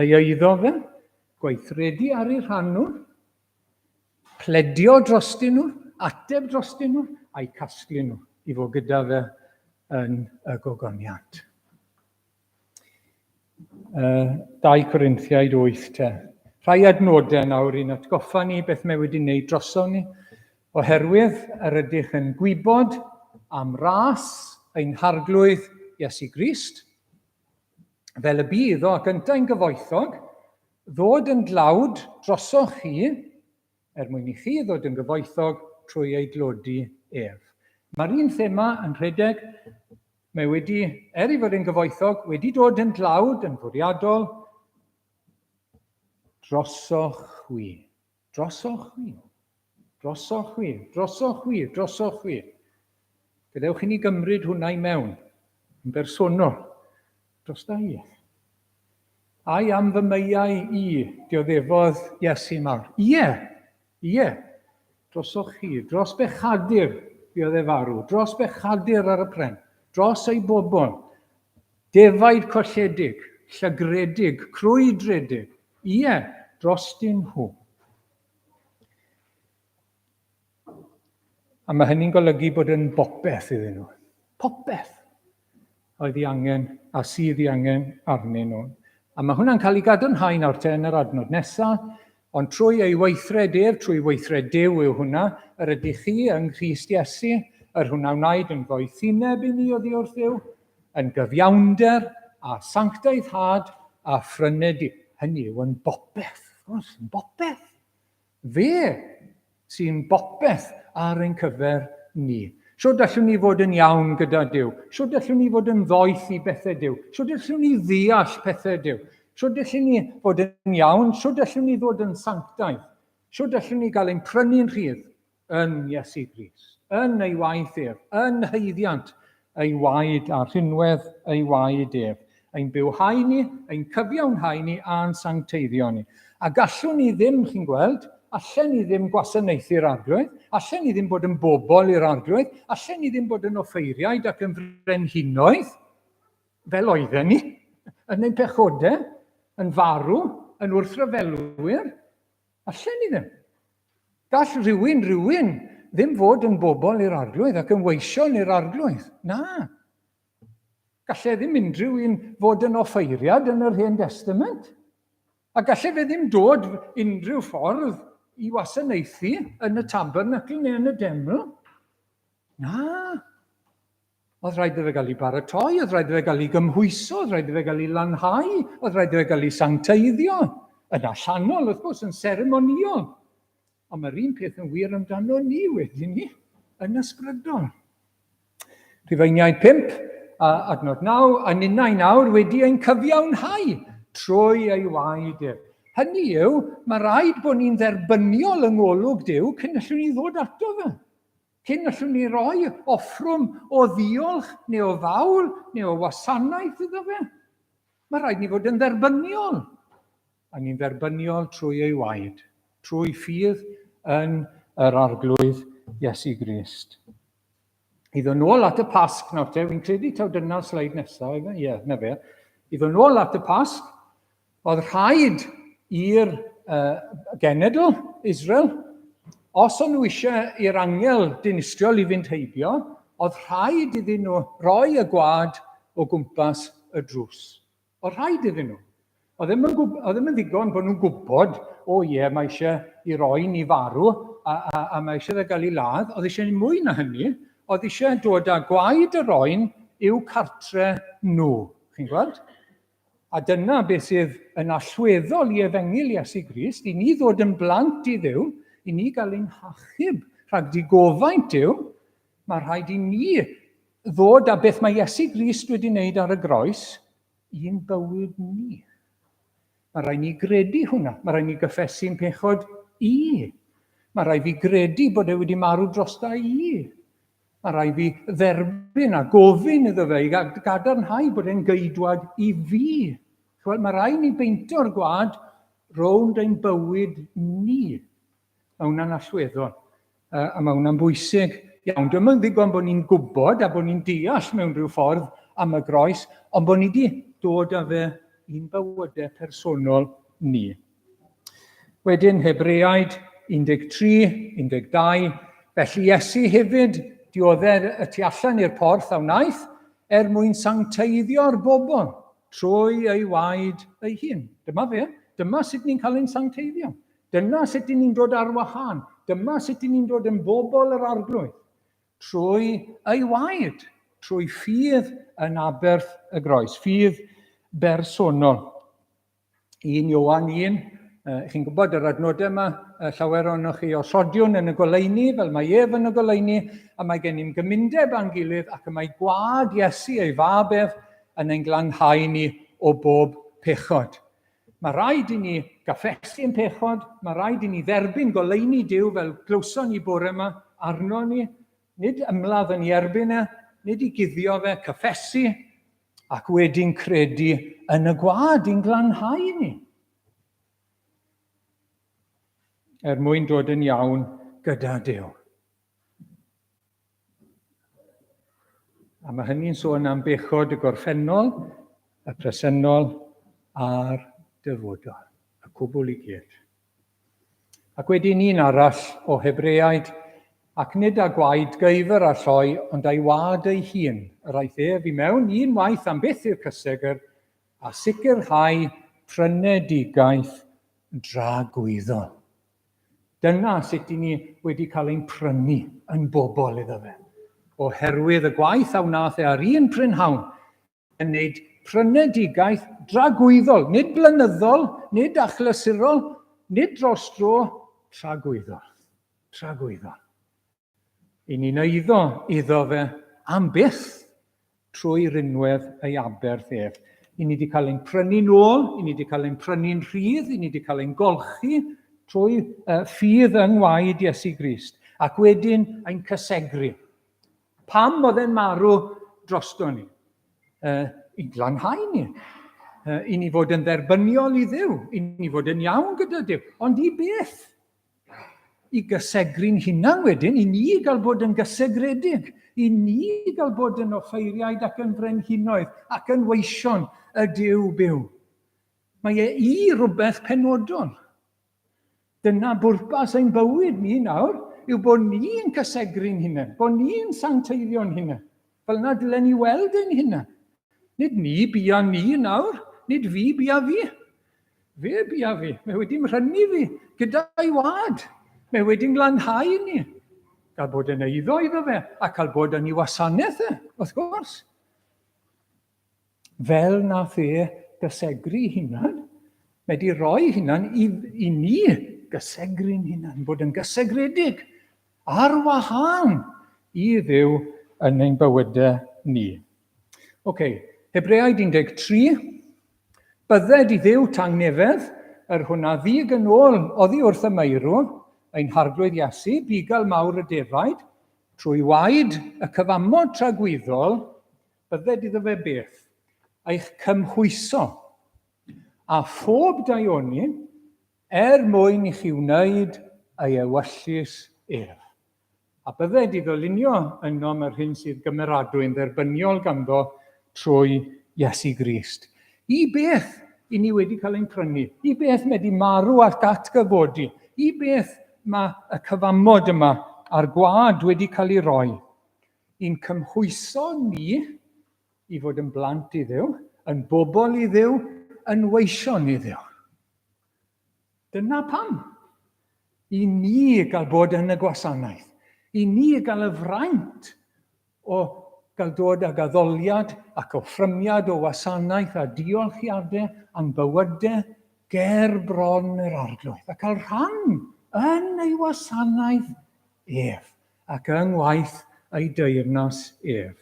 ei eiddo fe, gweithredu ar eu rhan nhw, pledio drostyn nhw, ateb drostyn nhw, a'i casglu nhw i fod gyda fe yn y gogoniant. 2 Corinthiaid 8 te. Rhai adnodau nawr i'n atgoffa ni beth mae wedi wneud droson ni. Oherwydd yr ydych yn gwybod am ras ein harglwydd Iesu Grist, Fel y bu iddo ac yntau'n gyfoethog, ddod yn dlawd drosoch chi, er mwyn i chi ddod yn gyfoethog trwy ei dlodi ef. Mae'r un thema yn rhedeg, mae wedi, er ei fod yn gyfoethog, wedi dod yn dlawd yn fwriadol drosoch chwi. Drosoch chwi. Drosoch chwi. Drosoch chwi. Drosoch chwi. Gadewch i ni gymryd hwnna i mewn, yn bersonol, drosta i. Ai am fy meiau i dioddefodd Iesu mawr? Ie, ie, drosoch chi, dros bechadur fuodd e farw, dros bechadur ar y pren, dros ei bobl, defaid colledig, llygredig, crwydredig, ie, drostyn nhw. A mae hynny'n golygu bod yn bopeth iddyn nhw. Popeth oedd ei angen a sydd ei angen arnyn nhw. A mae hwnna'n cael ei gadarnhau nawr te yn yr adnod nesaf, ond trwy ei weithred ef, trwy weithred Duw yw hwnna, yr ydych chi yng Nghrist Iesu, yr hwnna wnaed yn ddoethineb i ni oddi wrth Dduw, yn gyfiawnder a sanctaiddhad a phrynedi. Hynny yw yn bopeth, wrth gwrs, yn bopeth. Fe sy'n bopeth ar ein cyfer ni. Shwt allwn ni fod yn iawn gyda Duw? Shwt allwn ni fod yn ddoeth i bethau Duw? Shwt allwn ni ddeall pethau Duw? Shwt allwn ni fod yn iawn? Shwt allwn ni ddod yn sanctaidd? Shwt allwn ni gael ein prynu'n rhydd yn Iesu Grist, yn ei waith ef, yn haeddiant ei waed a rhinwedd ei waed ef, ein bywhau ni, ein cyfiawnhau ni a'n sancteiddio ni. A gallwn ni ddim, chi'n gweld, allen ni ddim gwasanaethu'r Arglwydd, allen ni ddim bod yn bobl i'r Arglwydd, allen ni ddim bod yn offeiriaid ac yn frenhinoedd, fel oedden ni, yn ein pechodau, yn farw, yn wrthryfelwyr, Allen ni ddim. Gall rhywun, rhywun, ddim fod yn bobl i'r arglwydd ac yn weision i'r arglwydd. Na. Gallai ddim unrhyw un fod yn offeiriad yn yr Hen Destament. A gallai fe ddim dod unrhyw ffordd i wasanaethu yn y tabernacl neu yn y deml. Na. Oedd rhaid iddo fe gael ei baratoi, oedd rhaid iddo fe gael ei gymhwyso, oedd rhaid iddo fe gael ei lanhau, oedd rhaid iddo fe gael ei sancteiddio. Yn allanol, wrth gwrs, yn seremonïol. Ond mae'r un peth yn wir amdano ni wedyn ni, yn ysbrydol. Rhufeiniaid 5, a adnod 9, a ninnau nawr wedi ein cyfiawnhau trwy ei waed ef. Hynny yw, mae rhaid bod ni'n dderbyniol yng ngolwg Duw cyn allwn ni ddod ato fe. Cyn allwn ni roi offrwm o ddiolch neu o fawl neu o wasanaeth iddo fe, mae rhaid ni fod yn dderbyniol. A ni'n dderbyniol trwy ei waed, trwy ffydd yn yr Arglwydd Iesu Grist. I ddod nôl at y Pasg nawr te, fi'n credu taw dyna'r sleid nesaf, ie, yeah, na fe. I ddod nôl at y Pasg, Oedd rhaid i'r uh, genedl, Israel, os o'n nhw eisiau i'r angel dinistriol i fynd heibio, oedd rhaid iddyn nhw roi y gwad o gwmpas y drws. Oedd rhaid iddyn nhw. Oedd ddim yn, oedd ddim yn ddigon bod nhw'n gwybod, o ie, mae eisiau i roi ni farw, a, a, a mae eisiau fe gael ei ladd. Oedd eisiau mwy na hynny. Oedd eisiau dod â gwaed yr oen i'w cartre nhw. Chi'n gweld? A dyna beth sydd yn allweddol i efengyl Iesu Grist, i ni ddod yn blant i Dduw, i ni gael ein hachub rhag digofaint Duw, mae rhaid i ni ddod â beth mae Iesu Grist wedi wneud ar y groes i'n bywyd ni. Mae rhaid ni gredu hwnna. Mae rhaid ni gyffesu'n pechod i. Mae rhaid fi gredu bod e wedi marw drosta i. Mae rhaid fi dderbyn a gofyn iddo fe i gadarnhau bod e'n geidwad i fi. Chwel, mae rhaid ni beinto'r gwad rownd ein bywyd ni. Mae hwnna'n allweddol, a mae hwnna'n bwysig iawn. Dwi'm yn ddigon bod ni'n gwybod a bod ni'n deall mewn rhyw ffordd am y groes, ond bod ni wedi dod â fe i'n bywydau personol ni. Wedyn Hebreaid 13, 12, felly Iesu hefyd dioddef y tu allan i'r porth a wnaeth er mwyn sancteiddio'r bobl trwy ei waed ei hun. Dyma fe, dyma sut ni'n cael ein sancteiddio. Dyna sut ni'n dod ar wahân. Dyma sut ni'n dod yn bobl yr arglwydd. Trwy ei waed, trwy ffydd yn aberth y groes. Ffydd bersonol. 1 Ioan 1, chi'n gwybod yr adnodau yma, llawer ohonoch chi osodiwn yn y goleuni, fel mae ef yn y goleuni, a mae gennym gymundeb â'n gilydd, ac y mae gwad Iesu ei fab ef yn ein glanhau ni o bob pechod. Mae rhaid i ni gaffesu yn pechod, mae rhaid i ni dderbyn goleuni Duw fel glywson ni bore yma arno ni, nid ymladd yn ei erbyn e, nid i guddio fe, cyffesu, ac wedyn credu yn y gwad i'n glanhau ni. Er mwyn dod yn iawn gyda Duw. A mae hynny'n sôn am bechod y gorffennol, y presennol a'r dyfodol, y cwbl i gyd. Ac wedyn un arall o Hebreaid, ac nid â gwaed geifr a lloi, ond â'i wad ei hun, yr aeth ef i mewn un waith am byth i'r cysegr, a sicrhau prynedigaeth dragwyddol. Dyna sut i ni wedi cael ein prynu yn bobl iddo fe. Oherwydd y gwaith a wnaeth e ar un prynhawn, yn wneud prynedigaeth dragwyddol, nid blynyddol, nid achlysurol, nid dros dro, tragwyddol. Tragwyddol. I ni'n eiddo iddo fe am byth trwy rinwedd ei aberth ef. I ni wedi cael ein prynu nôl, i ni wedi cael ein prynu'n rhydd, i ni wedi cael ein golchi trwy uh, ffydd yng ngwaed Iesu Grist, ac wedyn ein cysegru. Pam oedd e'n marw drosto ni? Uh, I glanhau ni. Uh, I ni fod yn dderbyniol i Dduw, i ni fod yn iawn gyda Duw. Ond i beth? I gysegru'n hunan wedyn, i ni gael bod yn gysegredig, i ni gael bod yn offeiriaid ac yn frenhinoedd ac yn weision y Duw byw. Mae e i rhywbeth penodol. Dyna bwrpas ein bywyd ni nawr, yw bod ni'n cysegru'n hunain, bod ni'n sancteiddio'n hunain. Fel yna dylen ni weld ein hunain. Nid ni bia ni nawr, nid fi bia fi. Fe bia fi, mae wedi mhrynu fi gyda'i wad. Mae wedi nglanhau ni. Gael bod yn eiddo iddo fe a cael bod yn ei wasanaeth e, wrth gwrs. Fel nath e gysegru hunan, mae di roi hunan i, i ni gysegru'n hunan, bod yn gysegredig ar wahân i Dduw yn ein bywydau ni. Oce, okay. Hebreaid 13. Bydded i Dduw tangnefedd, yr hwn a ddig yn ôl oddi wrth y meirw, ein harglwydd Iesu, bugail mawr y defaid, trwy waed y cyfamod tragwyddol, Bydded iddo fe beth? Eich cymhwyso a phob daioni er mwyn i chi wneud ei ewyllys ef. A bydded iddo lunio ynom yr hyn sydd gymeradwy'n dderbyniol ganddo trwy Iesu Grist. I beth i ni wedi cael ein prynu? I beth mae wedi marw ac atgyfodi? I beth mae y cyfamod yma a'r gwad wedi cael ei roi? I'n cymhwyso ni i fod yn blant i Dduw, yn bobl i Dduw, yn weision i Dduw. Dyna pam. I ni gael bod yn y gwasanaeth. I ni gael y fraint o gael dod ag addoliad ac offrymiad o wasanaeth a diolchiadau am bywydau ger bron yr Arglwydd a cael rhan yn ei wasanaeth ef. ac yng ngwaith ei deyrnas ef.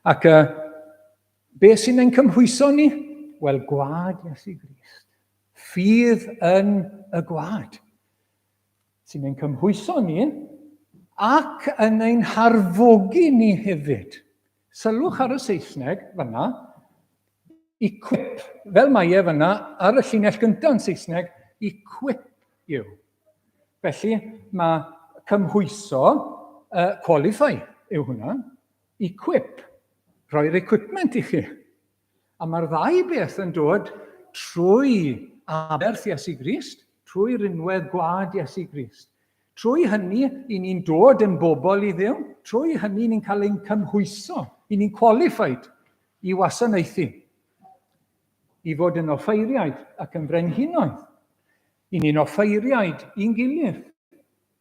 Ac uh, beth sy'n ein cymhwyso ni? Wel, gwad Iesu Grist. Ffydd yn y gwad. Sy'n ein cymhwyso ni ac yn ein harfogi ni hefyd. Sylwch ar y Saesneg fyna, equip, fel mae e fyna ar y llinell gyntaf yn Saesneg, equip yw. Felly mae cymhwyso, uh, qualify yw hwnna, equip, rhoi'r equipment i chi. A mae'r ddau beth yn dod trwy aberth Iesu Grist, trwy rinwedd gwad Iesu Grist. Trwy hynny, i ni'n dod yn bobl i Dduw, trwy hynny ni'n cael ein cymhwyso, i ni'n qualified i wasanaethu, i fod yn offeiriaid ac yn frenhinoedd. I ni'n offeiriaid i'n gilydd,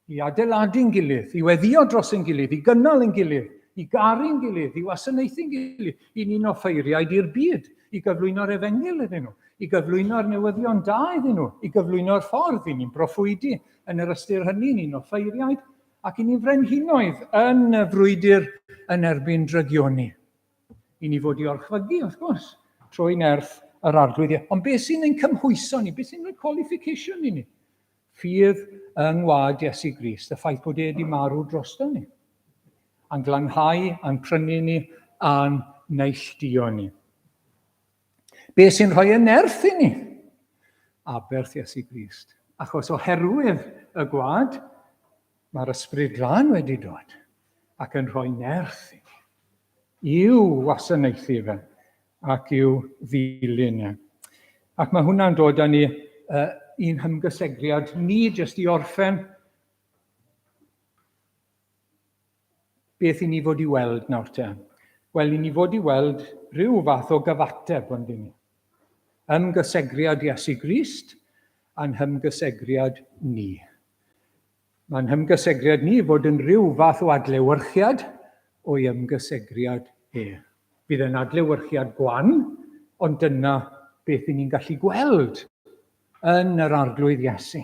i adeiladu'n gilydd, i weddio dros ein gilydd, i gynnal ein gilydd, i garu'n gilydd, i wasanaethu'n gilydd, i ni'n offeiriaid i'r byd, i gyflwyno'r efengyl iddyn nhw, i gyflwyno'r newyddion da iddyn nhw, i gyflwyno'r ffordd, i ni'n broffwydi yn yr ystyr hynny, ni'n offeiriaid, ac i ni'n frenhinoedd yn y frwydr yn erbyn drygioni. I ni fod i orchfygu, wrth gwrs, trwy nerth yr arglwydd. Ond beth sy'n ein cymhwyso ni? Beth sy'n rhoi qualification i ni? Ffydd yng ngwad Iesu Grist, y ffaith bod e wedi marw drosto ni. A'n glanhau, a'n prynu ni, a'n neillduo ni. Be sy'n rhoi y nerth i ni? Aberth Iesu Grist. Achos oherwydd y gwad, mae'r Ysbryd Glân wedi dod ac yn rhoi nerth i ni i'w wasanaethu fe ac i'w ddilyn e. Ac mae hwnna'n dod â ni i'n hymgysegriad ni jyst i orffen beth i ni fod i weld nawr te? Wel, i ni fod i weld rhyw fath o gyfateb, ond i ni. Ymgysegriad Iesu Grist a'n hymgysegriad ni. Mae'n hymgysegriad ni fod yn rhyw fath o adlewyrchiad o'i ymgysegriad e. Bydd e'n adlewyrchiad gwan, ond dyna beth i ni'n gallu gweld yn yr Arglwydd Iesu.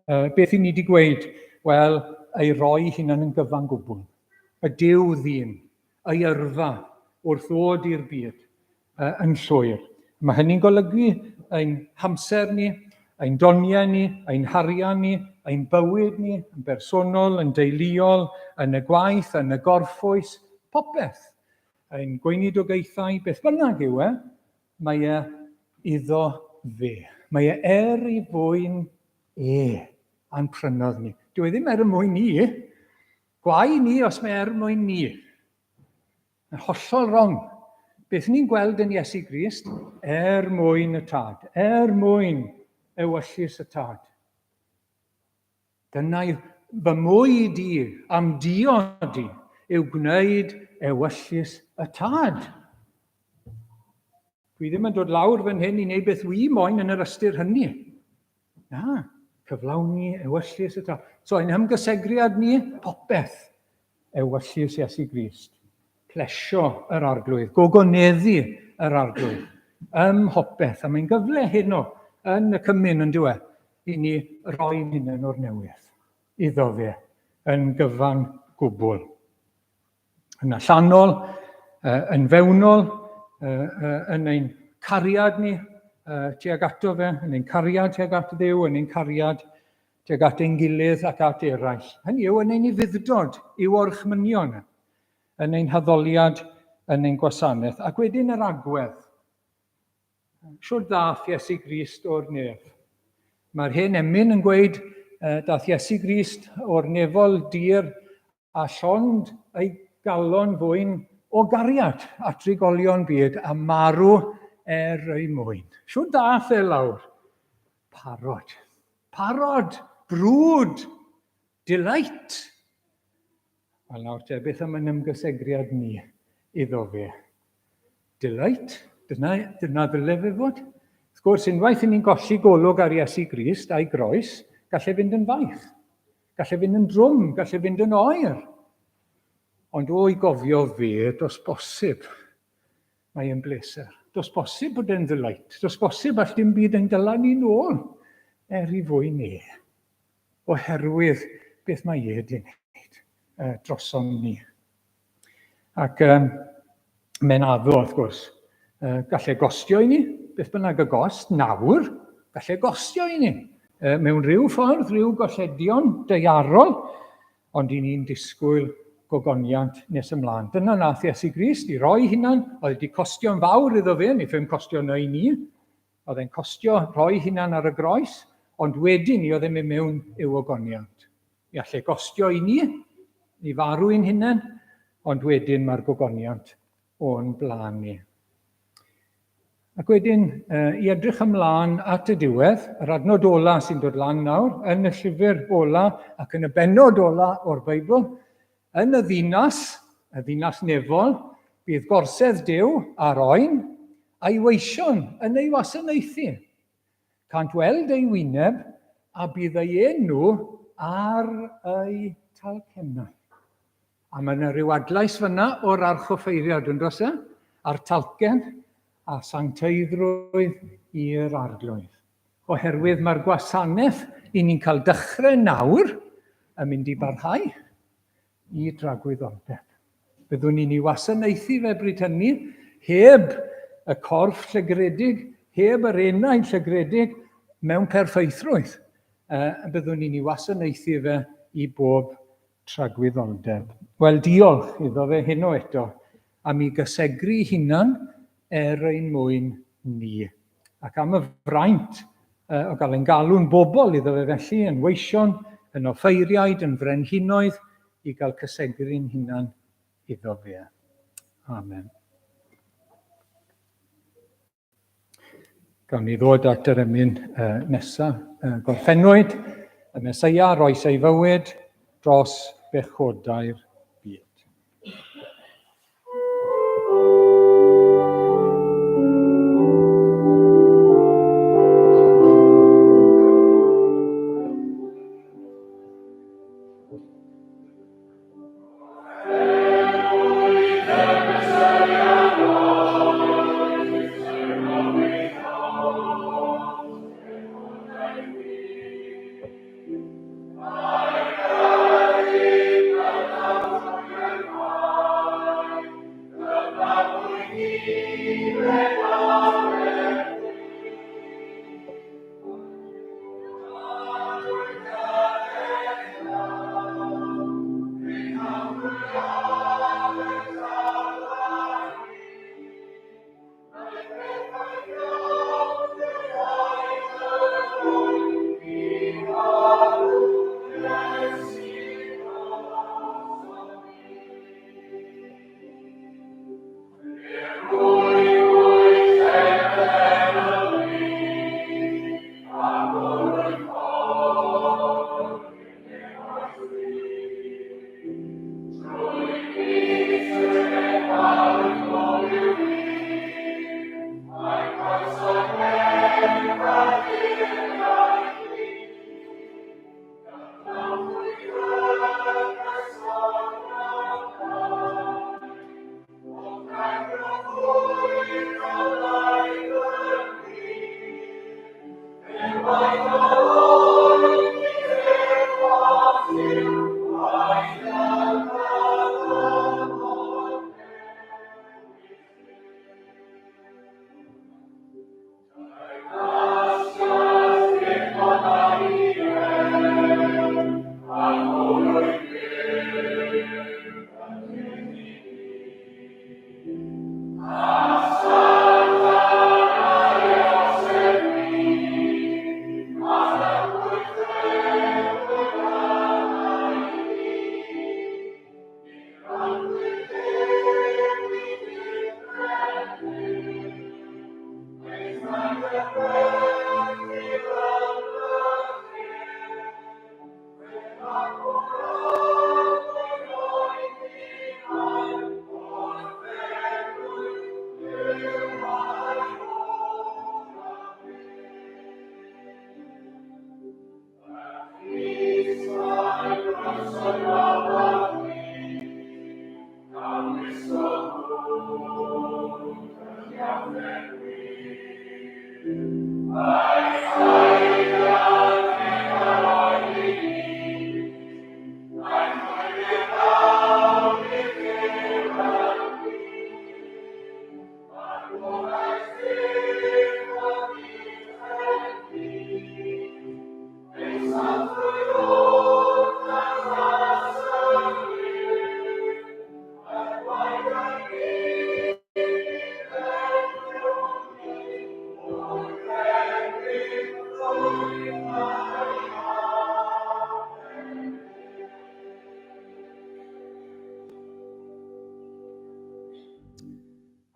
Beth i ni wedi gweud? Wel, ei roi hunan yn gyfan gwbl. Y Duw ddyn, ei yrfa wrth ddod i'r byd yn llwyr. Mae hynny'n golygu ein hamser ni, ein doniau ni, ein harian ni, ein bywyd ni, yn bersonol, yn deuluol, yn y gwaith, yn y gorffwys, popeth. Ein gweinidogaethau, beth bynnag yw e, Mae e iddo fe. Mae e er ei fwyn e a'n prynodd ni. Dyw e ddim er y mwyn ni. Gwae ni os mae er mwyn ni. Mae'n hollol wrong. Beth ni'n gweld yn Iesu Grist? Er mwyn y Tad. Er mwyn ewyllys y Tad. Dyna fy mwyd i am diod i yw gwneud ewyllys y Tad. Dwi ddim yn dod lawr fan hyn i wneud beth wi moyn yn yr ystyr hynny. Na, cyflawni ewyllys y Tad. So, ein hymgysegriad ni, popeth ewyllys Iesu Grist. Plesio yr Arglwydd, gogoneddu yr Arglwydd ym mhopeth. A mae'n gyfle heno yn y cymun yn diwedd i ni roi'n hunain o'r newydd iddo fe yn gyfan gwbl. Yn allanol, yn fewnol, yn ein cariad ni tuag ato fe, yn ein cariad tuag at Dduw, yn ein cariad tuag at ein gilydd ac at eraill. Hynny yw, yn ein ufudd-dod i'w orchmynion, yn ein haddoliad, yn ein gwasanaeth, ac wedyn yr agwedd. Shwd ddath Iesu Grist o'r nef? Mae'r hen emyn yn gweud, dath Iesu Grist o'r nefol dir a llond ei galon fwyn o gariad at drigolion byd a marw er ei mwyn. Shwd dath e lawr? Parod. Parod! Brwd! Delight! Wel nawr te, beth am yn ymgysegriad ni iddo fe? Delight? Dyna, dyna ddyle fe fod. Wrth gwrs, unwaith i ni'n golli golwg ar Iesu Grist a'i groes, gallai fynd yn faich. Gallai fynd yn drwm, gallai fynd yn oer. Ond o'i gofio fe, does bosib. Mae e'n bleser. Does bosib bod e'n ddelight. Does bosib all dim byd ein dyla ni nôl er i fwy ni. Oherwydd beth mae e wedi wneud uh, drosom ni. Ac um, mae'n addo, wrth gwrs. Uh, gallai gostio i ni, beth bynnag y gost, nawr, gallai gostio i ni. Uh, mewn rhyw ffordd, rhyw golledion deiarol, ond i ni'n disgwyl gogoniant nes ymlaen. Dyna nath Iesu Grist i roi hunan, oedd wedi costio'n fawr iddo fe, ni ffe'n costio neu ni, oedd e'n costio rhoi hunan ar y groes, ond wedyn ni oedd e'n mynd mewn i'w ogoniant. Mi allai gostio i ni, i farw i'n hunain, ond wedyn mae'r gogoniant o'n blaen ni. Ac wedyn, i edrych ymlaen at y diwedd, yr adnod ola sy'n dod lan nawr, yn y llyfr ola ac yn y bennod ola o'r Beibl, yn y ddinas, y ddinas nefol, bydd gorsedd Duw a'r oen, a'i weision yn ei wasanaethu. Cant weld ei wyneb, a bydd ei enw ar eu talcennau. A mae yna rhyw adlais fyna o'r archoffeiriad, yn does e? A'r talcen a sancteiddrwydd i'r arglwydd. Oherwydd mae'r gwasanaeth i ni'n cael dechrau nawr yn mynd i barhau i dragwyddoldeb. Byddwn ni'n ei wasanaethu fe bryd hynny, heb y corff llygredig, heb yr enaid llygredig, mewn perffeithrwydd. Byddwn ni'n ei wasanaethu fe i bob tragwyddoldeb. Wel, diolch iddo fe heno eto am i gysegru hunan er ein mwyn ni. Ac am y fraint o gael ein galw'n bobl iddo fe felly, yn weision, yn offeiriaid, yn frenhinoedd, i gael cysegru'n hunan iddo fe. Amen. Gawn ni ddod at yr emyn nesaf. Gorffennwyd y Meseia roes ei fywyd dros bechodau'r byd.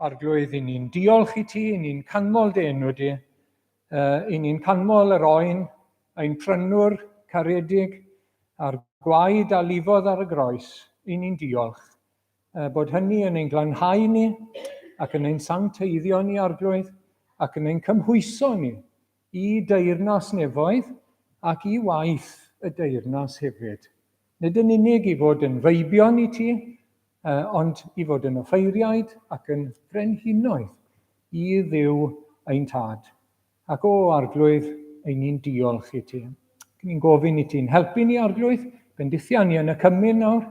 Arglwydd, i ni'n diolch i ti, i ni'n canmol dy enw di, i ni'n canmol yr oen, ein prynwr caredig, a'r gwaed a lifodd ar y groes, i ni'n diolch bod hynny yn ein glanhau ni ac yn ein sancteiddio ni, Arglwydd, ac yn ein cymhwyso ni i deyrnas nefoedd ac i waith y deyrnas hefyd. Nid yn unig i fod yn feibion i ti, ond i fod yn offeiriaid ac yn frenhinoedd i Dduw ein Tad. Ac o, Arglwydd, ein ni'n diolch i ti. Ac ni'n gofyn i ti'n helpu ni, Arglwydd, bendithia ni yn y cymun nawr,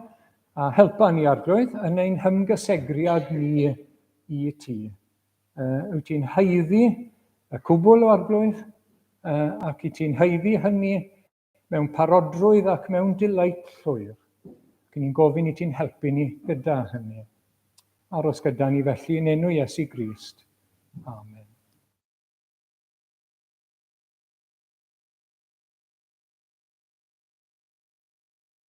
a helpa ni, Arglwydd, yn ein hymgysegriad ni i ti. Wyt ti'n haeddu y cwbl o Arglwydd, ac i ti'n haeddu hynny mewn parodrwydd ac mewn delight llwyr. Ac ni'n gofyn i ti'n helpu ni gyda hynny. Aros gyda ni felly yn enw Iesu Grist. Amen.